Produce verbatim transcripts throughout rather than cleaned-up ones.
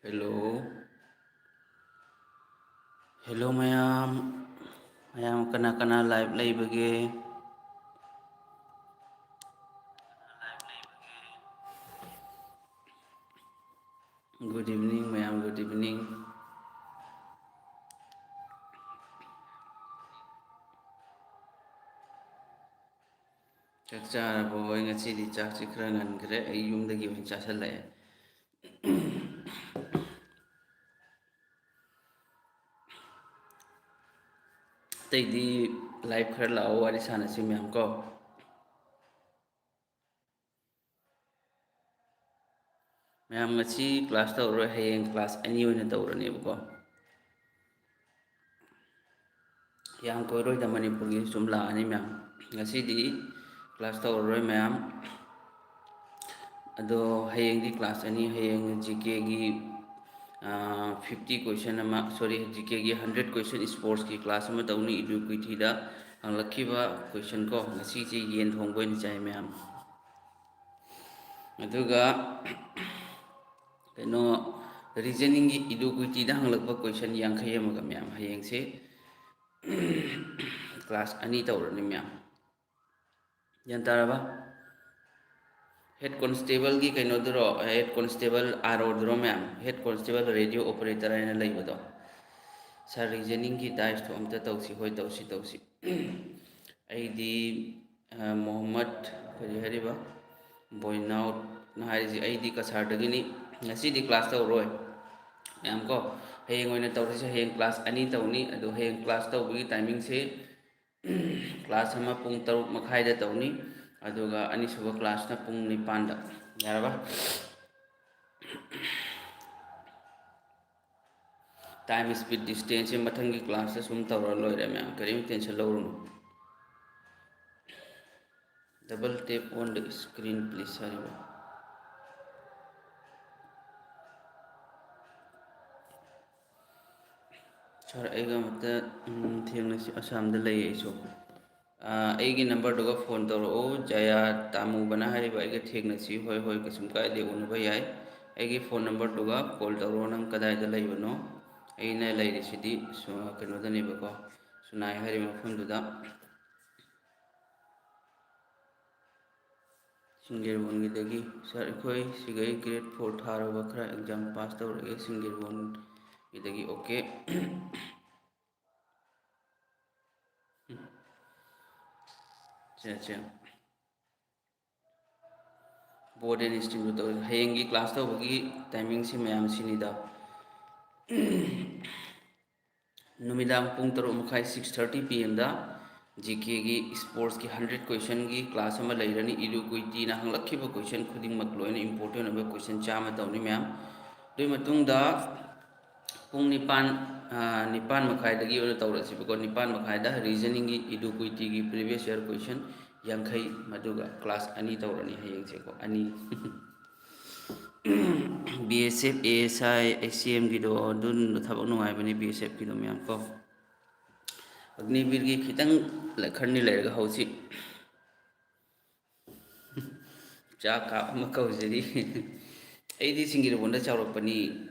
Hello. Hello ꯃꯌꯥꯝ, ꯃꯌꯥꯝ ꯀꯅꯥ ꯀꯅꯥ live ꯂꯩꯕꯒꯦ? Good evening ꯃꯌꯥꯝ, good evening. ꯆꯥꯛ ꯆꯥꯔꯕꯣ? ꯑꯩ ꯉꯁꯤꯗꯤ ꯆꯥꯛꯁꯤ ꯈꯔ ꯉꯟꯈ꯭ꯔꯦ, ꯑꯩ ꯌꯨꯝꯗꯒꯤ ꯑꯣꯏꯅ ꯆꯥꯁꯤꯜꯂꯛꯑꯦ꯫ ꯑꯇꯩꯗꯤ live ꯈꯔ ꯂꯥꯛꯑꯣ, ꯋꯥꯔꯤ ꯁꯥꯟꯅꯁꯤ ꯃꯌꯥꯝ ꯀꯣ꯫ ꯃꯌꯥꯝ ꯉꯁꯤ class ꯇꯧꯔꯔꯣꯏ, ꯍꯌꯦꯡ class ꯑꯅꯤ ꯑꯣꯏꯅ ꯇꯧꯔꯅꯦꯕꯀꯣ꯫ ꯌꯥꯝ ꯀꯨꯏꯔꯣꯏꯗ, ꯃꯅꯤꯄꯨꯔꯒꯤ ꯁꯨꯝ ꯂꯥꯛꯑꯅꯤ ꯃꯌꯥꯝ꯫ ꯉꯁꯤꯗꯤ class ꯇꯧꯔꯔꯣꯏ ꯃꯌꯥꯝ꯫ ꯑꯗꯣ ꯍꯌꯦꯡꯗꯤ class ꯑꯅꯤ, ꯍꯌꯦꯡ GKꯒꯤ fifty question ꯑꯃ, sorry, GKꯒꯤ hundred question sportsꯀꯤ class ꯑꯃ ꯇꯧꯅꯤ꯫ Equity ꯗ ꯍꯪꯂꯛꯈꯤꯕ question ꯀꯣ, ꯉꯁꯤꯁꯦ ꯌꯦꯟ ꯊꯣꯡꯕ ꯑꯣꯏꯅ ꯆꯥꯏ ꯃꯌꯥꯝ꯫ ꯑꯗꯨꯒ ꯀꯩꯅꯣ, reasoningꯒꯤ Equity ꯗ ꯍꯪꯂꯛꯄ question ꯌꯥꯡꯈꯩ ꯑꯃꯒ ꯃꯌꯥꯝ ꯍꯌꯦꯡꯁꯦ class ꯑꯅꯤ ꯇꯧꯔꯅꯤ ꯃꯌꯥꯝ꯫ ꯒ꯭ꯌꯥꯟ ꯇꯥꯔꯕ? Head constableꯒꯤ ꯀꯩꯅꯣꯗꯨꯔꯣ, head constable ROꯗꯨꯔꯣ ꯃꯌꯥꯝ? Head constable radio operator ꯍꯥꯏꯅ ꯂꯩꯕꯗꯣ꯫ Sir, reasoningꯒꯤ diceꯇꯣ ꯑꯝꯇ ꯇꯧꯁꯤ꯫ ꯍꯣꯏ, ꯇꯧꯁꯤ, ꯇꯧꯁꯤ꯫ ꯑꯩꯗꯤ, ꯑ, ꯃꯣꯍꯝꯃꯗ, ꯀꯔꯤ ꯍꯥꯏꯔꯤꯕ? ꯕꯣꯏꯅꯥꯎꯠꯅ ꯍꯥꯏꯔꯤꯁꯤ ꯑꯩꯗꯤ ꯀꯁꯥꯔꯗꯒꯤꯅꯤ꯫ ꯉꯁꯤꯗꯤ class ꯇꯧꯔꯣꯏ ꯃꯌꯥꯝ ꯀꯣ꯫ ꯍꯌꯦꯡ ꯑꯣꯏꯅ ꯇꯧꯔꯁꯤ꯫ ꯍꯌꯦꯡ class ꯑꯅꯤ ꯇꯧꯅꯤ꯫ ꯑꯗꯣ ꯍꯌꯦꯡ class ꯇꯧꯕꯒꯤ timingꯁꯦ class ꯑꯃ ꯄꯨꯡ ꯇꯔꯨꯛ ꯃꯈꯥꯏꯗ ꯇꯧꯅꯤ, ꯑꯗꯨꯒ ꯑꯅꯤꯁꯨꯕ classꯅ ꯄꯨꯡ ꯅꯤꯄꯥꯟꯗ꯫ ꯌꯥꯔꯕ? Time, speed, distanceꯁꯦ ꯃꯊꯪꯒꯤ classꯇ ꯁꯨꯝ ꯇꯧꯔ ꯂꯣꯏꯔꯦ ꯃꯌꯥꯝ, ꯀꯔꯤꯝ tension ꯂꯧꯔꯨꯅꯨ꯫ Double tap on the screen, please ꯍꯥꯏꯔꯤꯕ꯫ Sir, ꯑꯩꯒ ꯑꯃꯨꯛꯇ, ꯎꯝ, ꯊꯦꯡꯅꯁꯤ꯫ ꯑꯁꯥꯝꯗ ꯂꯩ ꯑꯩꯁꯨ꯫ ꯑꯥ, ꯑꯩꯒꯤ numberꯗꯨꯒ phone ꯇꯧꯔꯛꯑꯣ꯫ ꯖꯌꯥ ꯇꯥꯃꯨꯕꯅ ꯍꯥꯏꯔꯤꯕ, ꯑꯩꯒ ꯊꯦꯡꯅꯁꯤ꯫ ꯍꯣꯏ, ꯍꯣꯏ, ꯀꯩꯁꯨꯝ ꯀꯥꯏꯗꯦ, ꯎꯅꯕ ꯌꯥꯏ꯫ ꯑꯩꯒꯤ ꯐꯣꯟ ꯅꯝꯕꯔꯗꯨꯒ ꯀꯣꯜ ꯇꯧꯔꯣ, ꯅꯪ ꯀꯗꯥꯏꯗ ꯂꯩꯕꯅꯣ? ꯑꯩꯅ ꯂꯩꯔꯤꯁꯤꯗꯤ ꯁꯨ-, ꯀꯩꯅꯣꯗꯅꯦꯕꯀꯣ, ꯁꯨꯅꯥꯏ ꯍꯥꯏꯔꯤꯕ ꯃꯐꯝꯗꯨꯗ꯫ ꯁꯤꯡꯖꯦꯔꯕꯣꯟꯒꯤꯗꯒꯤ꯫ ꯁꯥꯔ, ꯑꯩꯈꯣꯏ ꯁꯤꯒꯩ ꯒ꯭ꯔꯦꯗ ꯐꯣꯔ ꯊꯥꯔꯕ, ꯈꯔ ꯑꯦꯛꯖꯥꯝ ꯄꯥꯁ ꯇꯧꯔꯒꯦ ꯁꯤꯡꯖꯦꯔꯕꯣꯟꯒꯤꯗꯒꯤ꯫ Okay. Say, say. Board and ꯁ꯭ꯇ꯭ꯔꯤꯝꯗꯨ ꯇꯧ-, ꯍꯌꯦꯡꯒꯤ ꯀ꯭ꯂꯥꯁ ꯇꯧꯕꯒꯤ ꯇꯥꯏꯃꯤꯡꯁꯤ ꯃꯌꯥꯝ ꯁꯤꯅꯤꯗ꯫ ꯅꯨꯃꯤꯗꯥꯡ ꯄꯨꯡ ꯇꯔꯨꯛ ꯃꯈꯥꯏ, six thirty P M ꯗ, ꯖꯤ ꯀꯦꯒꯤ ꯁ꯭ꯄꯣꯔꯠꯁꯀꯤ ꯍꯟꯗ꯭ꯔꯦꯠ ꯀꯣꯏꯁꯟꯒꯤ ꯀ꯭ꯂꯥꯁ ꯑꯃ ꯂꯩꯔꯅꯤ꯫ ꯏꯗꯨ ꯀꯨꯏꯇꯤꯅ ꯍꯪꯂꯛꯈꯤꯕ ꯀꯣꯏꯁꯟ ꯈꯨꯗꯤꯡꯃꯛ ꯂꯣꯏꯅ ꯏꯝꯄꯣꯔꯇꯦꯟ ꯑꯣꯏꯕ ꯀꯣꯏꯁꯟ ꯆꯥꯝꯃ ꯇꯧꯅꯤ ꯃꯌꯥꯝ꯫ ꯑꯗꯨꯒꯤ ꯃꯇꯨꯡꯗ ꯄꯨꯡ ꯅꯤꯄꯥꯟ, ꯑ, ꯅꯤꯄꯥꯟ ꯃꯈꯥꯏꯗꯒꯤ ꯑꯣꯏꯅ ꯇꯧꯔꯁꯤꯕꯀꯣ꯫ ꯅꯤꯄꯥꯟ ꯃꯈꯥꯏꯗ ꯔꯤꯖꯅꯤꯡꯒꯤ ꯏꯗꯨ ꯀꯨꯏꯇꯤꯒꯤ previous year question ꯌꯥꯡꯈꯩ, ꯃꯗꯨꯒ ꯀ꯭ꯂꯥꯁ ꯑꯅꯤ ꯇꯧꯔꯅꯤ ꯍꯌꯦꯡꯁꯦꯀꯣ, ꯑꯅꯤ꯫ B S F, A S I, H C ꯑꯦꯝꯒꯤꯗꯣ ꯑꯗꯨꯅ ꯊꯕꯛ ꯅꯨꯡꯉꯥꯏꯕꯅꯤ, ꯕꯤ ꯑꯦꯁ ꯑꯦꯐꯀꯤꯗꯣ ꯃꯌꯥꯝ ꯀꯣ꯫ ꯑꯒꯅꯤꯕꯤꯔꯒꯤ ꯈꯤꯇꯪ ꯂ-, ꯈꯔꯅꯤ ꯂꯩꯔꯒ ꯍꯧꯁꯤ꯫ ꯆꯥꯛ ꯀꯥꯞ ꯑꯃ ꯀꯧꯖꯔꯤ꯫ ꯑꯩꯗꯤ ꯁꯤꯡꯖꯦꯔꯕꯣꯟꯗ ꯆꯥꯎꯔꯛꯄꯅꯤ,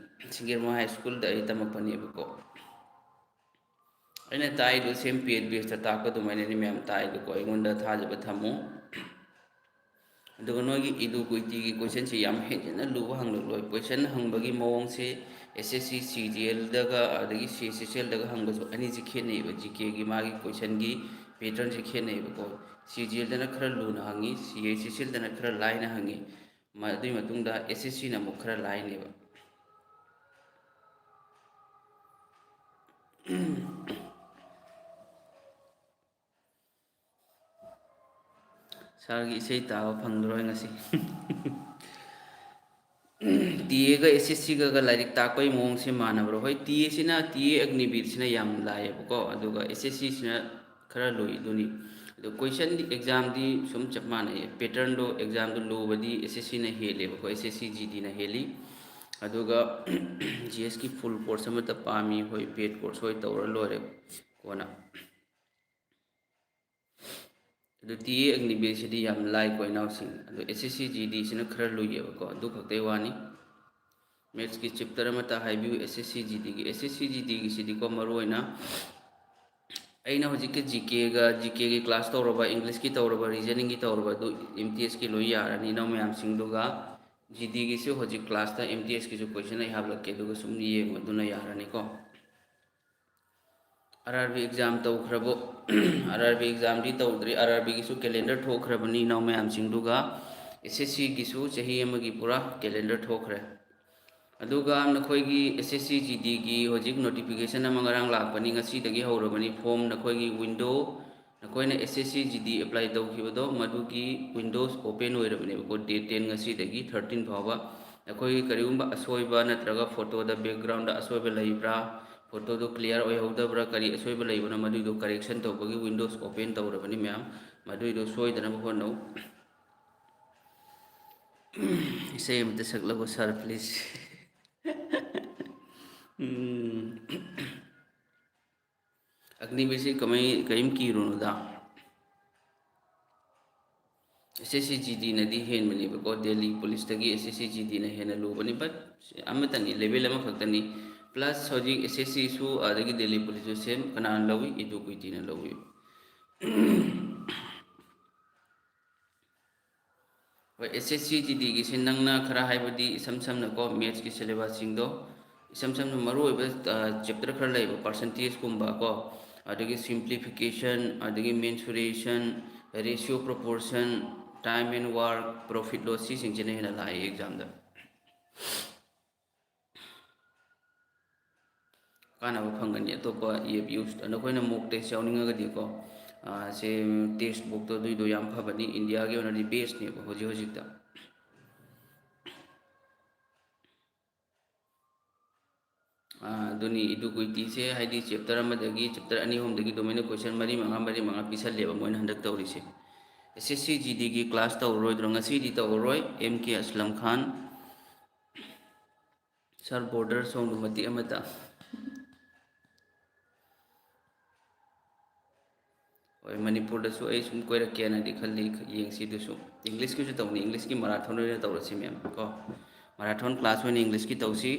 ꯁꯤꯡꯖꯦꯔꯕꯣꯟ ꯍꯥꯏ ꯁ꯭ꯀꯨꯜꯗ ꯑꯩ ꯇꯝꯃꯛꯄꯅꯦꯕꯀꯣ꯫ ꯑꯩꯅ ꯇꯥꯛꯏꯗꯣ ꯁꯦꯝ ꯄꯤ ꯑꯦꯠ ꯕꯦꯁꯇ ꯇꯥꯛꯄ ꯑꯗꯨꯃꯥꯏꯅꯅꯤ ꯃꯌꯥꯝ ꯇꯥꯛꯏꯗꯣꯀꯣ꯫ ꯑꯩꯉꯣꯟꯗ ꯊꯥꯖꯕ ꯊꯝꯃꯨ꯫ ꯑꯗꯨꯒ ꯅꯣꯏꯒꯤ ꯏꯗꯨ ꯀꯨꯏꯇꯤꯒꯤ ꯀꯣꯏꯁꯟꯁꯤ ꯌꯥꯝ ꯍꯦꯟꯖꯤꯟꯅ ꯂꯨꯕ ꯍꯪꯂꯛꯂꯣꯏ꯫ ꯀꯣꯏꯁꯟ ꯍꯪꯕꯒꯤ ꯃꯑꯣꯡꯁꯦ ꯑꯦꯁ ꯑꯦꯁ ꯁꯤ, ꯁꯤ ꯖꯤ ꯑꯦꯜꯗꯒ ꯑꯗꯒꯤ ꯁꯤ ꯑꯩꯆ ꯑꯦꯁ ꯑꯦꯜꯗꯒ ꯍꯪꯕꯁꯨ ꯑꯅꯤꯁꯤ ꯈꯦꯠꯅꯩꯕ꯫ ꯖꯤ ꯀꯦꯒꯤ ꯃꯥꯒꯤ ꯀꯣꯏꯁꯟꯒꯤ ꯄꯦꯇꯔꯟꯁꯦ ꯈꯦꯠꯅꯩꯕꯀꯣ꯫ ꯁꯤ ꯖꯤ ꯑꯦꯜꯗꯅ ꯈꯔ ꯂꯨꯅ ꯍꯪꯉꯤ, ꯁꯤ ꯑꯩꯆ ꯑꯦꯁ ꯑꯦꯜꯗꯅ ꯈꯔ ꯂꯥꯏꯅ ꯍꯪꯉꯤ꯫ ꯃ-, ꯑꯗꯨꯒꯤ ꯃꯇꯨꯡꯗ ꯑꯦꯁ ꯑꯦꯁ ꯁꯤꯅ ꯑꯃꯨꯛ ꯈꯔ ꯂꯥꯏꯅꯦꯕ꯫ ꯁꯥꯔꯒꯤ ꯏꯁꯩ ꯇꯥꯕ ꯐꯪꯂꯔꯣꯏ ꯉꯁꯤ꯫ ꯇꯤ ꯑꯦꯒ ꯑꯦꯁ ꯑꯦꯁ ꯁꯤꯒꯒ ꯂꯥꯏꯔꯤꯛ ꯇꯥꯛꯄꯒꯤ ꯃꯑꯣꯡꯁꯦ ꯃꯥꯟꯅꯕ꯭ꯔꯣ? ꯍꯣꯏ, ꯇꯤ ꯑꯦꯁꯤꯅ, ꯇꯤ ꯑꯦ ꯑꯒꯅꯤꯕꯤꯔꯁꯤꯅ ꯌꯥꯝ ꯂꯥꯏꯌꯦꯕꯀꯣ, ꯑꯗꯨꯒ ꯑꯦꯁ ꯑꯦꯁ ꯁꯤꯁꯤꯅ ꯈꯔ ꯂꯨꯏ꯫ ꯑꯗꯨꯅꯤ꯫ ꯑꯗꯣ ꯀꯣꯏꯁꯟꯗꯤ, ꯑꯦꯛꯖꯥꯝꯗꯤ ꯁꯨꯝ ꯆꯞ ꯃꯥꯟꯅꯩꯌꯦ꯫ ꯄꯦꯇꯔꯟꯗꯣ, ꯑꯦꯛꯖꯥꯝꯗꯣ ꯂꯨꯕꯗꯤ ꯑꯦꯁ ꯑꯦꯁ ꯁꯤꯅ ꯍꯦꯜꯂꯦꯕꯀꯣ, ꯑꯦꯁ ꯑꯦꯁ ꯁꯤ ꯖꯤ ꯗꯤꯅ ꯍꯦꯜꯂꯤ꯫ ꯑꯗꯨꯒ ꯖꯤ ꯑꯦꯁꯀꯤ ꯐꯨꯜ ꯀꯣꯔꯁ ꯑꯃꯇ ꯄꯥꯝꯃꯤ, ꯍꯣꯏ, ꯄꯦꯠ ꯀꯣꯔꯁ ꯍꯣꯏ ꯇꯧꯔ ꯂꯣꯏꯔꯦ ꯀꯣꯟꯅ꯫ ꯑꯗꯨ ꯇꯤ ꯑꯦ ꯑꯒꯅꯤꯕꯤꯔꯁꯤꯗꯤ ꯌꯥꯝ ꯂꯥꯏꯀꯣ ꯏꯅꯥꯎꯁꯤꯡ꯫ ꯑꯗꯣ ꯑꯦꯁ ꯑꯦꯁ ꯁꯤ ꯖꯤ ꯗꯤꯁꯤꯅ ꯈꯔ ꯂꯨꯏꯌꯦꯕꯀꯣ, ꯑꯗꯨ ꯈꯛꯇꯩ ꯋꯥꯅꯤ꯫ ꯃꯦꯠꯁꯀꯤ ꯆꯦꯞꯇꯔ ꯑꯃꯇ ꯍꯥꯏꯕꯤꯌꯨ꯫ ꯑꯦꯁ ꯑꯦꯁ ꯁꯤ ꯖꯤ ꯗꯤꯒꯤ ꯑꯦꯁ ꯑꯦꯁ ꯁꯤ ꯖꯤ ꯗꯤꯒꯤꯁꯤꯗꯤꯀꯣ, ꯃꯔꯨꯑꯣꯏꯅ ꯑꯩꯅ ꯍꯧꯖꯤꯛꯀꯤ ꯖꯤ ꯀꯦꯒ, ꯖꯤ ꯀꯦꯒꯤ ꯀ꯭ꯂꯥꯁ ꯇꯧꯔꯕ, ꯏꯪꯂꯤꯁꯀꯤ ꯇꯧꯔꯕ, ꯔꯤꯖꯅꯤꯡꯒꯤ ꯇꯧꯔꯕ ꯑꯗꯨ ꯑꯦꯝ ꯇꯤ ꯑꯦꯁꯀꯤ ꯂꯣꯏ ꯌꯥꯔꯅꯤ ꯏꯅꯥꯎ ꯃꯌꯥꯝꯁꯤꯡꯗꯨꯒ꯫ ꯖꯤ ꯗꯤꯒꯤꯁꯨ ꯍꯧꯖꯤꯛ ꯀ꯭ꯂꯥꯁꯇ ꯑꯦꯝ ꯇꯤ ꯑꯦꯁꯀꯤꯁꯨ ꯀꯣꯏꯁꯟ ꯑꯩ ꯍꯥꯞꯂꯛꯀꯦ, ꯑꯗꯨꯒ ꯁꯨꯝ ꯌꯦꯡꯉꯣ, ꯑꯗꯨꯅ ꯌꯥꯔꯅꯤꯀꯣ꯫ ꯑꯥꯔ ꯑꯥꯔ ꯕꯤ ꯑꯦꯛꯖꯥꯝ ꯇꯧꯈ꯭ꯔꯕꯣ? ꯑꯥꯔ ꯑꯥꯔ ꯕꯤ ꯑꯦꯛꯖꯥꯝꯗꯤ ꯇꯧꯗ꯭ꯔꯤ꯫ ꯑꯥꯔ ꯑꯥꯔ ꯕꯤꯒꯤꯁꯨ ꯀꯦꯂꯦꯟꯗꯔ ꯊꯣꯛꯈ꯭ꯔꯕꯅꯤ ꯏꯅꯥꯎ ꯃꯌꯥꯝꯁꯤꯡꯗꯨꯒ꯫ ꯑꯦꯁ ꯑꯦꯁ ꯁꯤꯒꯤꯁꯨ ꯆꯍꯤ ꯑꯃꯒꯤ ꯄꯨꯔꯥ ꯀꯦꯂꯦꯟꯗꯔ ꯊꯣꯛꯈ꯭ꯔꯦ꯫ ꯑꯗꯨꯒ ꯅꯈꯣꯏꯒꯤ ꯑꯦꯁ ꯑꯦꯁ ꯁꯤ ꯖꯤ ꯗꯤꯒꯤ ꯍꯧꯖꯤꯛ ꯅꯣꯇꯤꯐꯤꯀꯦꯁꯟ ꯑꯃ ꯉꯔꯥꯡ ꯂꯥꯛꯄꯅꯤ, ꯉꯁꯤꯗꯒꯤ ꯍꯧꯔꯕꯅꯤ ꯐꯣꯝ꯫ ꯅꯈꯣꯏꯒꯤ ꯋꯤꯟꯗꯣ, ꯅꯈꯣꯏꯅ ꯑꯦꯁ ꯑꯦꯁ ꯁꯤ ꯖꯤ ꯗꯤ ꯑꯦꯄ꯭ꯂꯥꯏ ꯇꯧꯈꯤꯕꯗꯣ, ꯃꯗꯨꯒꯤ ꯋꯤꯟꯗꯣꯁ ꯑꯣꯄꯦꯟ ꯑꯣꯏꯔꯕꯅꯦꯕꯀꯣ, ꯗꯦꯠ ꯇꯦꯟ, ꯉꯁꯤꯗꯒꯤ ꯊꯥꯔꯇꯤꯟ ꯐꯥꯎꯕ꯫ ꯅꯈꯣꯏꯒꯤ ꯀꯔꯤꯒꯨꯝꯕ ꯑꯁꯣꯏꯕ ꯅꯠꯇ꯭ꯔꯒ ꯐꯣꯇꯣꯗ ꯕꯦꯛꯒ꯭ꯔꯥꯎꯟꯗ ꯑꯁꯣꯏꯕ ꯂꯩꯕ꯭ꯔꯥ, ꯐꯣꯇꯣꯗꯣ ꯀ꯭ꯂꯤꯌꯥꯔ ꯑꯣꯏꯍꯧꯗꯕ꯭ꯔꯥ, ꯀꯔꯤ ꯑꯁꯣꯏꯕ ꯂꯩꯕꯅꯣ, ꯃꯗꯨꯏꯗꯣ ꯀꯔꯦꯛꯁꯟ ꯇꯧꯕꯒꯤ ꯋꯤꯟꯗꯣꯁ ꯑꯣꯄꯦꯟ ꯇꯧꯔꯕꯅꯤ ꯃꯌꯥꯝ, ꯃꯗꯨꯏꯗꯣ ꯁꯣꯏꯗꯅꯕ ꯍꯣꯠꯅꯧ꯫ ꯏꯁꯩ ꯑꯃꯇ ꯁꯛꯂꯛꯑꯣ ꯁꯥꯔ, ꯄ꯭ꯂꯤꯖ꯫ ꯑꯒꯅꯤꯕꯤꯔꯁꯤ ꯀꯃꯥꯏ, ꯀꯔꯤꯝ ꯀꯤꯔꯨꯅꯨꯗ꯫ ꯑꯦꯁ ꯑꯦꯁ ꯁꯤ ꯖꯤ ꯗꯤꯅꯗꯤ ꯍꯦꯟꯕꯅꯦꯕꯀꯣ, ꯗꯦꯜꯂꯤ ꯄꯨꯂꯤꯁꯇꯒꯤ ꯑꯦꯁ ꯑꯦꯁ ꯁꯤ ꯖꯤ ꯗꯤꯅ ꯍꯦꯟꯅ ꯂꯨꯕꯅꯤ꯫ ꯕꯠ ꯑꯃꯇꯅꯤ, ꯂꯦꯚꯦꯜ ꯑꯃꯈꯛꯇꯅꯤ꯫ ꯄ꯭ꯂꯁ ꯍꯧꯖꯤꯛ ꯑꯦꯁ ꯑꯦꯁ ꯁꯤꯁꯨ ꯑꯗꯒꯤ ꯗꯦꯜꯂꯤ ꯄꯨꯂꯤꯁꯁꯨ ꯁꯦꯝ꯫ ꯀꯅꯥꯅ ꯂꯧꯏ? ꯏꯗꯨ ꯀꯨꯏꯇꯤꯅ ꯂꯧꯏ꯫ ꯍꯣꯏ, ꯑꯦꯁ ꯑꯦꯁ ꯁꯤ ꯖꯤ ꯗꯤꯒꯤꯁꯤ ꯅꯪꯅ ꯈꯔ, ꯍꯥꯏꯕꯗꯤ ꯏꯁꯝ ꯁꯝꯅꯀꯣ, ꯃꯦꯠꯁꯀꯤ ꯁꯤꯂꯦꯕꯁꯁꯤꯡꯗꯣ, ꯏꯁꯝ ꯁꯝꯅ ꯃꯔꯨꯑꯣꯏꯕ, ꯑ, ꯆꯦꯞꯇꯔ ꯈꯔ ꯂꯩꯌꯦꯕ, ꯄꯥꯔꯁꯦꯟꯇꯦꯖꯀꯨꯝꯕ ꯀꯣ, ꯑꯗꯒꯤ ꯁꯤꯝꯄ꯭ꯂꯤꯐꯤꯀꯦꯁꯟ, ꯑꯗꯒꯤ mensuration, ratio proportion, time and work, profit loss, ꯁꯤꯁꯤꯡꯁꯤꯅ ꯍꯦꯟꯅ ꯂꯥꯛꯑꯦ ꯑꯦꯛꯖꯥꯝꯗ꯫ ꯀꯥꯟꯅꯕ ꯐꯪꯒꯅꯤ꯫ ꯑꯇꯣꯞꯄ ꯑꯦꯞ ꯌꯨꯁ, ꯅꯈꯣꯏꯅ ꯃꯣꯛ ꯇꯦꯁ ꯌꯥꯎꯅꯤꯡꯉꯒꯗꯤꯀꯣ, ꯑ, ꯁꯦ ꯇꯦꯛꯁ ꯕꯨꯛꯇꯣ ꯑꯗꯨꯏꯗꯣ ꯌꯥꯝ ꯐꯕꯅꯤ, ꯏꯟꯗꯤꯌꯥꯒꯤ ꯑꯣꯏꯅꯗꯤ ꯕꯦꯁꯅꯦꯕ ꯍꯧꯖꯤꯛ ꯍꯧꯖꯤꯛꯇ꯫ ꯑ, ꯑꯗꯨꯅꯤ, ꯏꯗꯨ ꯀꯨꯏꯇꯤꯁꯦ ꯍꯥꯏꯗꯤ ꯆꯦꯞꯇꯔ ꯑꯃꯗꯒꯤ, ꯆꯦꯞꯇꯔ ꯑꯅꯤ ꯑꯍꯨꯝꯗꯒꯤ ꯑꯗꯨꯃꯥꯏꯅ ꯀꯣꯏꯁꯟ ꯃꯔꯤ ꯃꯉꯥ, ꯃꯔꯤ ꯃꯉꯥ ꯄꯤꯁꯜꯂꯦꯕ ꯃꯣꯏꯅ ꯍꯟꯗꯛ ꯇꯧꯔꯤꯁꯦ꯫ ꯑꯦꯁ ꯑꯦꯁ ꯁꯤ ꯖꯤ ꯗꯤꯒꯤ ꯀ꯭ꯂꯥꯁ ꯇꯧꯔꯔꯣꯏꯗ꯭ꯔꯣ? ꯉꯁꯤꯗꯤ ꯇꯧꯔꯔꯣꯏ꯫ ꯑꯦꯝ ꯀꯦ ꯑꯁꯂꯝ ꯈꯥꯟ꯫ ꯁꯥꯔ, ꯕꯣꯔꯗꯔ ꯁꯣꯝꯗ ꯃꯇꯦꯛ ꯑꯃꯇ꯫ ꯍꯣꯏ, ꯃꯅꯤꯄꯨꯔꯗꯁꯨ ꯑꯩ ꯁꯨꯝ ꯀꯣꯏꯔꯛꯀꯦꯅꯗꯤ ꯈꯜꯂꯤ, ꯌꯦꯡꯁꯤ꯫ ꯑꯗꯨꯁꯨ ꯏꯪꯂꯤꯁꯀꯤꯁꯨ ꯇꯧꯅꯤ, ꯏꯪꯂꯤꯁꯀꯤ ꯃꯔꯥꯊꯣꯟ ꯑꯣꯏꯅ ꯇꯧꯔꯁꯤ ꯃꯦꯝ ꯀꯣ꯫ Marathon class ꯑꯣꯏꯅ English ꯀꯤ ꯇꯧꯁꯤ꯫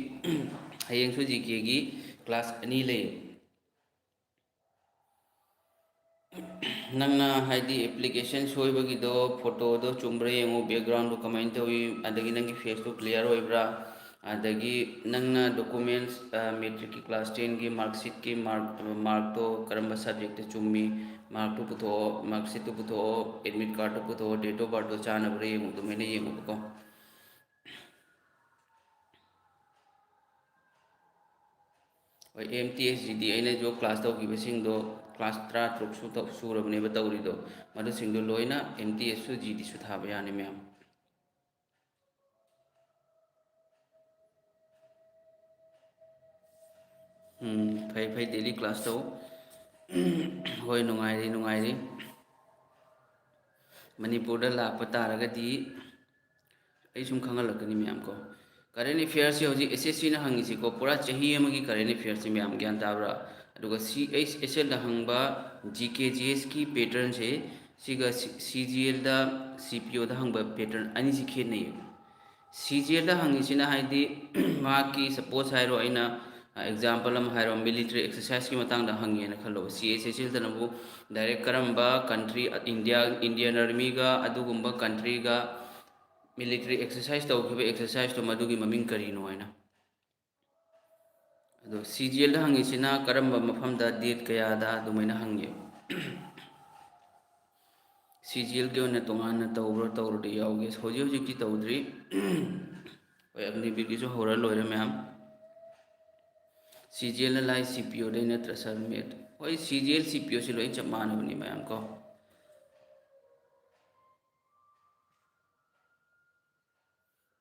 ꯍꯌꯦꯡꯁꯨ G K ꯒꯤ class ꯑꯅꯤ ꯂꯩ꯫ ꯅꯪꯅ ꯍꯥꯏꯗꯤ application ꯁꯣꯏꯕꯒꯤꯗꯣ, photo ꯗꯣ ꯆꯨꯝꯕ꯭ꯔꯥ ꯌꯦꯡꯉꯨ, background ꯗꯣ ꯀꯃꯥꯏꯅ ꯇꯧꯏ, ꯑꯗꯒꯤ ꯅꯪꯒꯤ face ꯇꯣ clear ꯑꯣꯏꯕ꯭ꯔꯥ, ꯑꯗꯒꯤ ꯅꯪꯅ documents, ꯑ, matric ꯀꯤ class ten ꯒꯤ mark sheet ꯀꯤ mark, mark ꯇꯣ ꯀꯔꯝꯕ subject ꯇ ꯆꯨꯝꯃꯤ, mark ꯇꯨ ꯄꯨꯊꯣꯛꯑꯣ, mark sheet ꯇꯨ ꯄꯨꯊꯣꯛꯑꯣ, admit card ꯇꯨ ꯄꯨꯊꯣꯛꯑꯣ, date of birth ꯇꯣ ꯆꯥꯟꯅꯕ꯭ꯔꯥ ꯌꯦꯡꯉꯨ, ꯑꯗꯨꯃꯥꯏꯅ ꯌꯦꯡꯉꯨꯕꯀꯣ꯫ ꯍꯣꯏ, M T S G D ꯑꯩꯅꯁꯨ class ꯇꯧꯈꯤꯕꯁꯤꯡꯗꯣ, class ꯇꯔꯥꯇꯔꯨꯛ ꯁꯨ-, ꯇꯧ-, ꯁꯨꯔꯕꯅꯦꯕ ꯇꯧꯔꯤꯗꯣ, ꯃꯗꯨꯁꯤꯡꯗꯣ ꯂꯣꯏꯅ M T S ꯁꯨ G D ꯁꯨ ꯊꯥꯕ ꯌꯥꯅꯤ ꯃꯌꯥꯝ꯫ ꯎꯝ, ꯐꯩ ꯐꯩ, daily class ꯇꯧ꯫ ꯍꯣꯏ, ꯅꯨꯡꯉꯥꯏꯔꯤ, ꯅꯨꯡꯉꯥꯏꯔꯤ꯫ ꯃꯅꯤꯄꯨꯔꯗ ꯂꯥꯛꯄ ꯇꯥꯔꯒꯗꯤ ꯑꯩ ꯁꯨꯝ ꯈꯪꯍꯜꯂꯛꯀꯅꯤ ꯃꯌꯥꯝ ꯀꯣ꯫ Current affairs ꯁꯦ ꯍꯧꯖꯤꯛ S S C ꯅ ꯍꯪꯉꯤꯁꯤꯀꯣ, ꯄꯨꯔꯥ ꯆꯍꯤ ꯑꯃꯒꯤ current affairs ꯁꯦ ꯃꯌꯥꯝ ꯒ꯭ꯌꯥꯟ ꯇꯥꯕ꯭ꯔꯥ? ꯑꯗꯨꯒ C H S L ꯗ ꯍꯪꯕ G K G S ꯀꯤ pattern ꯁꯦ, ꯁꯤꯒ C-, C G L ꯗ, C P O ꯗ ꯍꯪꯕ pattern ꯑꯅꯤꯁꯤ ꯈꯦꯠꯅꯩꯌꯦꯕ꯫ C G L ꯗ ꯍꯪꯉꯤꯁꯤꯅ ꯍꯥꯏꯗꯤ, ꯃꯍꯥꯛꯀꯤ, suppose ꯍꯥꯏꯔꯣ, ꯑꯩꯅ, ꯑ, example ꯑꯃ ꯍꯥꯏꯔꯣ, military exercise ꯀꯤ ꯃꯇꯥꯡꯗ ꯍꯪꯉꯦꯅ ꯈꯜꯂꯣ꯫ C H S L ꯗꯅꯕꯨ direct ꯀꯔꯝꯕ country, India, Indian Army ꯒ ꯑꯗꯨꯒꯨꯝꯕ country ꯒ military exercise ꯇꯧꯈꯤꯕ exercise ꯇꯣ, ꯃꯗꯨꯒꯤ ꯃꯃꯤꯡ ꯀꯔꯤꯅꯣ ꯍꯥꯏꯅ꯫ ꯑꯗꯣ C G L ꯗ ꯍꯪꯉꯤꯁꯤꯅ ꯀꯔꯝꯕ ꯃꯐꯝꯗ, date ꯀꯌꯥꯗ, ꯑꯗꯨꯃꯥꯏꯅ ꯍꯪꯉꯦꯕ꯫ C G L ꯒꯤ ꯑꯣꯏꯅ ꯇꯣꯉꯥꯟꯅ ꯇꯧꯕ꯭ꯔꯥ, ꯇꯧꯔꯗꯤ ꯌꯥꯎꯒꯦ꯫ ꯍꯧꯖꯤꯛ ꯍꯧꯖꯤꯛꯇꯤ ꯇꯧꯗ꯭ꯔꯤ꯫ ꯍꯣꯏ, ꯑꯒꯅꯤꯕꯤꯔꯒꯤꯁꯨ ꯍꯧꯔ ꯂꯣꯏꯔꯦ ꯃꯌꯥꯝ꯫ C G L ꯅ ꯂꯥꯏ, C P O ꯗꯩ ꯅꯠꯇ꯭ꯔ sir, ꯃꯦꯠ? ꯍꯣꯏ, C G L, C P O ꯁꯤ ꯂꯣꯏ ꯆꯞ ꯃꯥꯟꯅꯕꯅꯤ ꯃꯌꯥꯝ ꯀꯣ꯫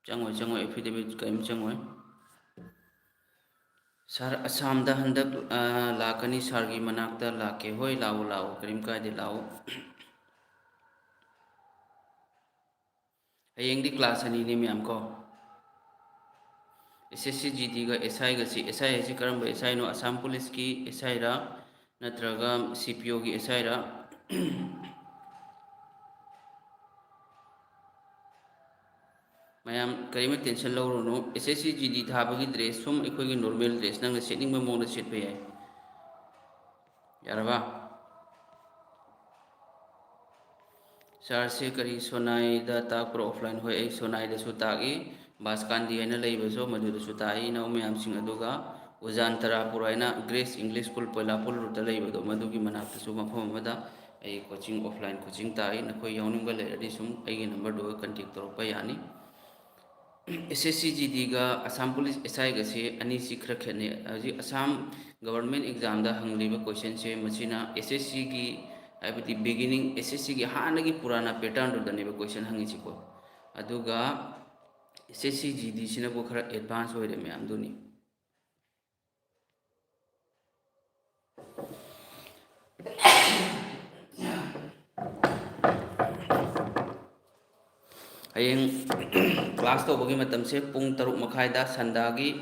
ꯆꯪꯉꯣꯏ, ꯆꯪꯉꯣꯏ, affidavit ꯀꯔꯤꯝ ꯆꯪꯉꯣꯏ꯫ Sir, ꯑꯁꯥꯝꯗ ꯍꯟꯗꯛ, ꯑ, ꯂꯥꯛꯀꯅꯤ, sir ꯒꯤ ꯃꯅꯥꯛꯇ ꯂꯥꯛꯀꯦ꯫ ꯍꯣꯏ, ꯂꯥꯛꯑꯣ, ꯂꯥꯛꯑꯣ, ꯀꯔꯤꯝ ꯀꯥꯏꯗꯦ, ꯂꯥꯛꯑꯣ꯫ ꯍꯌꯦꯡꯗꯤ class ꯑꯅꯤꯅꯤ ꯃꯌꯥꯝ ꯀꯣ꯫ S S C G D ꯒ S I ꯒꯁꯤ, S I ꯍꯥꯏꯁꯤ ꯀꯔꯝꯕ S I ꯅꯣ? ꯑꯁꯥꯝ ꯄꯨꯂꯤꯁꯀꯤ S I ꯔꯥ, ꯅꯠꯇ꯭ꯔꯒ C P O ꯒꯤ S I ꯔꯥ? ꯃꯌꯥꯝ ꯀꯔꯤꯝꯇ tension ꯂꯧꯔꯨꯅꯨ꯫ S S C G D ꯊꯥꯕꯒꯤ dress ꯁꯨꯝ ꯑꯩꯈꯣꯏꯒꯤ normal dress ꯅꯪꯅ ꯁꯦꯠꯅꯤꯡꯕ ꯃꯑꯣꯡꯗ ꯁꯦꯠꯄ ꯌꯥꯏ꯫ ꯌꯥꯔꯕ? Sirꯁꯦ ꯀꯔꯤ ꯁꯣꯅꯥꯏꯗ ꯇꯥꯛꯄ꯭ꯔꯣ offline? ꯍꯣꯏ, ꯑꯩ ꯁꯣꯅꯥꯏꯗꯁꯨ ꯇꯥꯛꯏ, ꯕꯥꯁꯀꯥꯟꯗꯤ ꯍꯥꯏꯅ ꯂꯩꯕꯁꯨ ꯃꯗꯨꯗꯁꯨ ꯇꯥꯛꯏ ꯏꯅꯥꯎ ꯃꯌꯥꯝꯁꯤꯡ꯫ ꯑꯗꯨꯒ ꯎꯖꯥꯟ ꯇꯔꯥꯄꯨꯔ ꯍꯥꯏꯅ Grace English School ꯄꯣꯏꯂꯥꯄꯨꯜ ꯔꯣꯗꯇ ꯂꯩꯕꯗꯣ, ꯃꯗꯨꯒꯤ ꯃꯅꯥꯛꯇꯁꯨ ꯃꯐꯝ ꯑꯃꯗ ꯑꯩ coaching, offline coaching ꯇꯥꯛꯏ꯫ ꯅꯈꯣꯏ ꯌꯥꯎꯅꯤꯡꯕ ꯂꯩꯔꯗꯤ ꯁꯨꯝ ꯑꯩꯒꯤ numberꯗꯨꯒ contact ꯇꯧꯔꯛꯄ ꯌꯥꯅꯤ꯫ S S C G Dꯒ Assam Police S Iꯒꯁꯦ ꯑꯅꯤꯁꯤ ꯈꯔ ꯈꯦꯠꯅꯩ꯫ ꯍꯧꯖꯤꯛ Assam government examꯗ ꯍꯪꯂꯤꯕ questionꯁꯦ, ꯃꯁꯤꯅ S S Cꯒꯤ, ꯍꯥꯏꯕꯗꯤ beginning S S Cꯒꯤ ꯍꯥꯟꯅꯒꯤ ꯄꯨꯔꯥꯅ patternꯗꯨꯗꯅꯦꯕ question ꯍꯪꯉꯤꯁꯤꯀꯣ꯫ ꯑꯗꯨꯒ S S C G Dꯁꯤꯅꯕꯨ ꯈꯔ advance ꯑꯣꯏꯔꯦ ꯃꯌꯥꯝꯗꯨꯅꯤ꯫ ꯍꯌꯦꯡ class ꯇꯧꯕꯒꯤ ꯃꯇꯝꯁꯦ ꯄꯨꯡ ꯇꯔꯨꯛ ꯃꯈꯥꯏꯗ, ꯁꯟꯗꯥꯒꯤ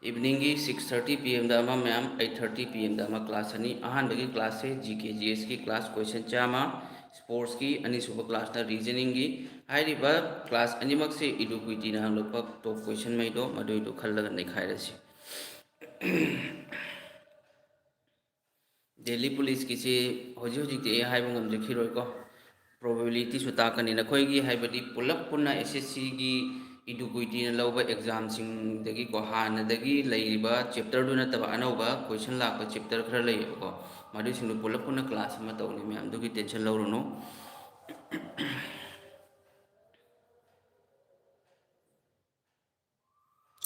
eveningꯒꯤ six thirty P Mꯗ ꯑꯃ ꯃꯌꯥꯝ, eight thirty P Mꯗ ꯑꯃ, class ꯑꯅꯤ꯫ ꯑꯍꯥꯟꯕꯒꯤ classꯁꯦ G K G Sꯒꯤ class question ꯆꯥꯝꯃ, sportsꯀꯤ꯫ ꯑꯅꯤꯁꯨꯕ classꯅ reasoningꯒꯤ꯫ ꯍꯥꯏꯔꯤꯕ class ꯑꯅꯤꯃꯛꯁꯦ Eduquityꯅ ꯍꯪꯂꯛꯄ top questionꯉꯩꯗꯣ ꯃꯗꯨꯏꯗꯣ ꯈꯜꯂꯒ ꯅꯩꯈꯥꯏꯔꯁꯤ꯫ Delhi Policeꯀꯤꯁꯤ ꯍꯧꯖꯤꯛ ꯍꯧꯖꯤꯛꯇꯤ ꯑꯩ ꯍꯥꯏꯕ ꯉꯝꯖꯈꯤꯔꯣꯏꯀꯣ, probabilityꯁꯨ ꯇꯥꯛꯀꯅꯤ꯫ ꯅꯈꯣꯏꯒꯤ ꯍꯥꯏꯕꯗꯤ ꯄꯨꯂꯞ ꯄꯨꯟꯅ S S Cꯒꯤ Eduquityꯅ ꯂꯧꯕ examꯁꯤꯡꯗꯒꯤꯀꯣ, ꯍꯥꯟꯅꯗꯒꯤ ꯂꯩꯔꯤꯕ chapterꯗꯨ ꯅꯠꯇꯕ ꯑꯅꯧꯕ question ꯂꯥꯛꯄ chapter ꯈꯔ ꯂꯩꯌꯦꯕꯀꯣ, ꯃꯗꯨꯁꯤꯡꯗꯨ ꯄꯨꯂꯞ ꯄꯨꯟꯅ class ꯑꯃ ꯇꯧꯅꯤ ꯃꯌꯥꯝ, ꯑꯗꯨꯒꯤ tension ꯂꯧꯔꯨꯅꯨ꯫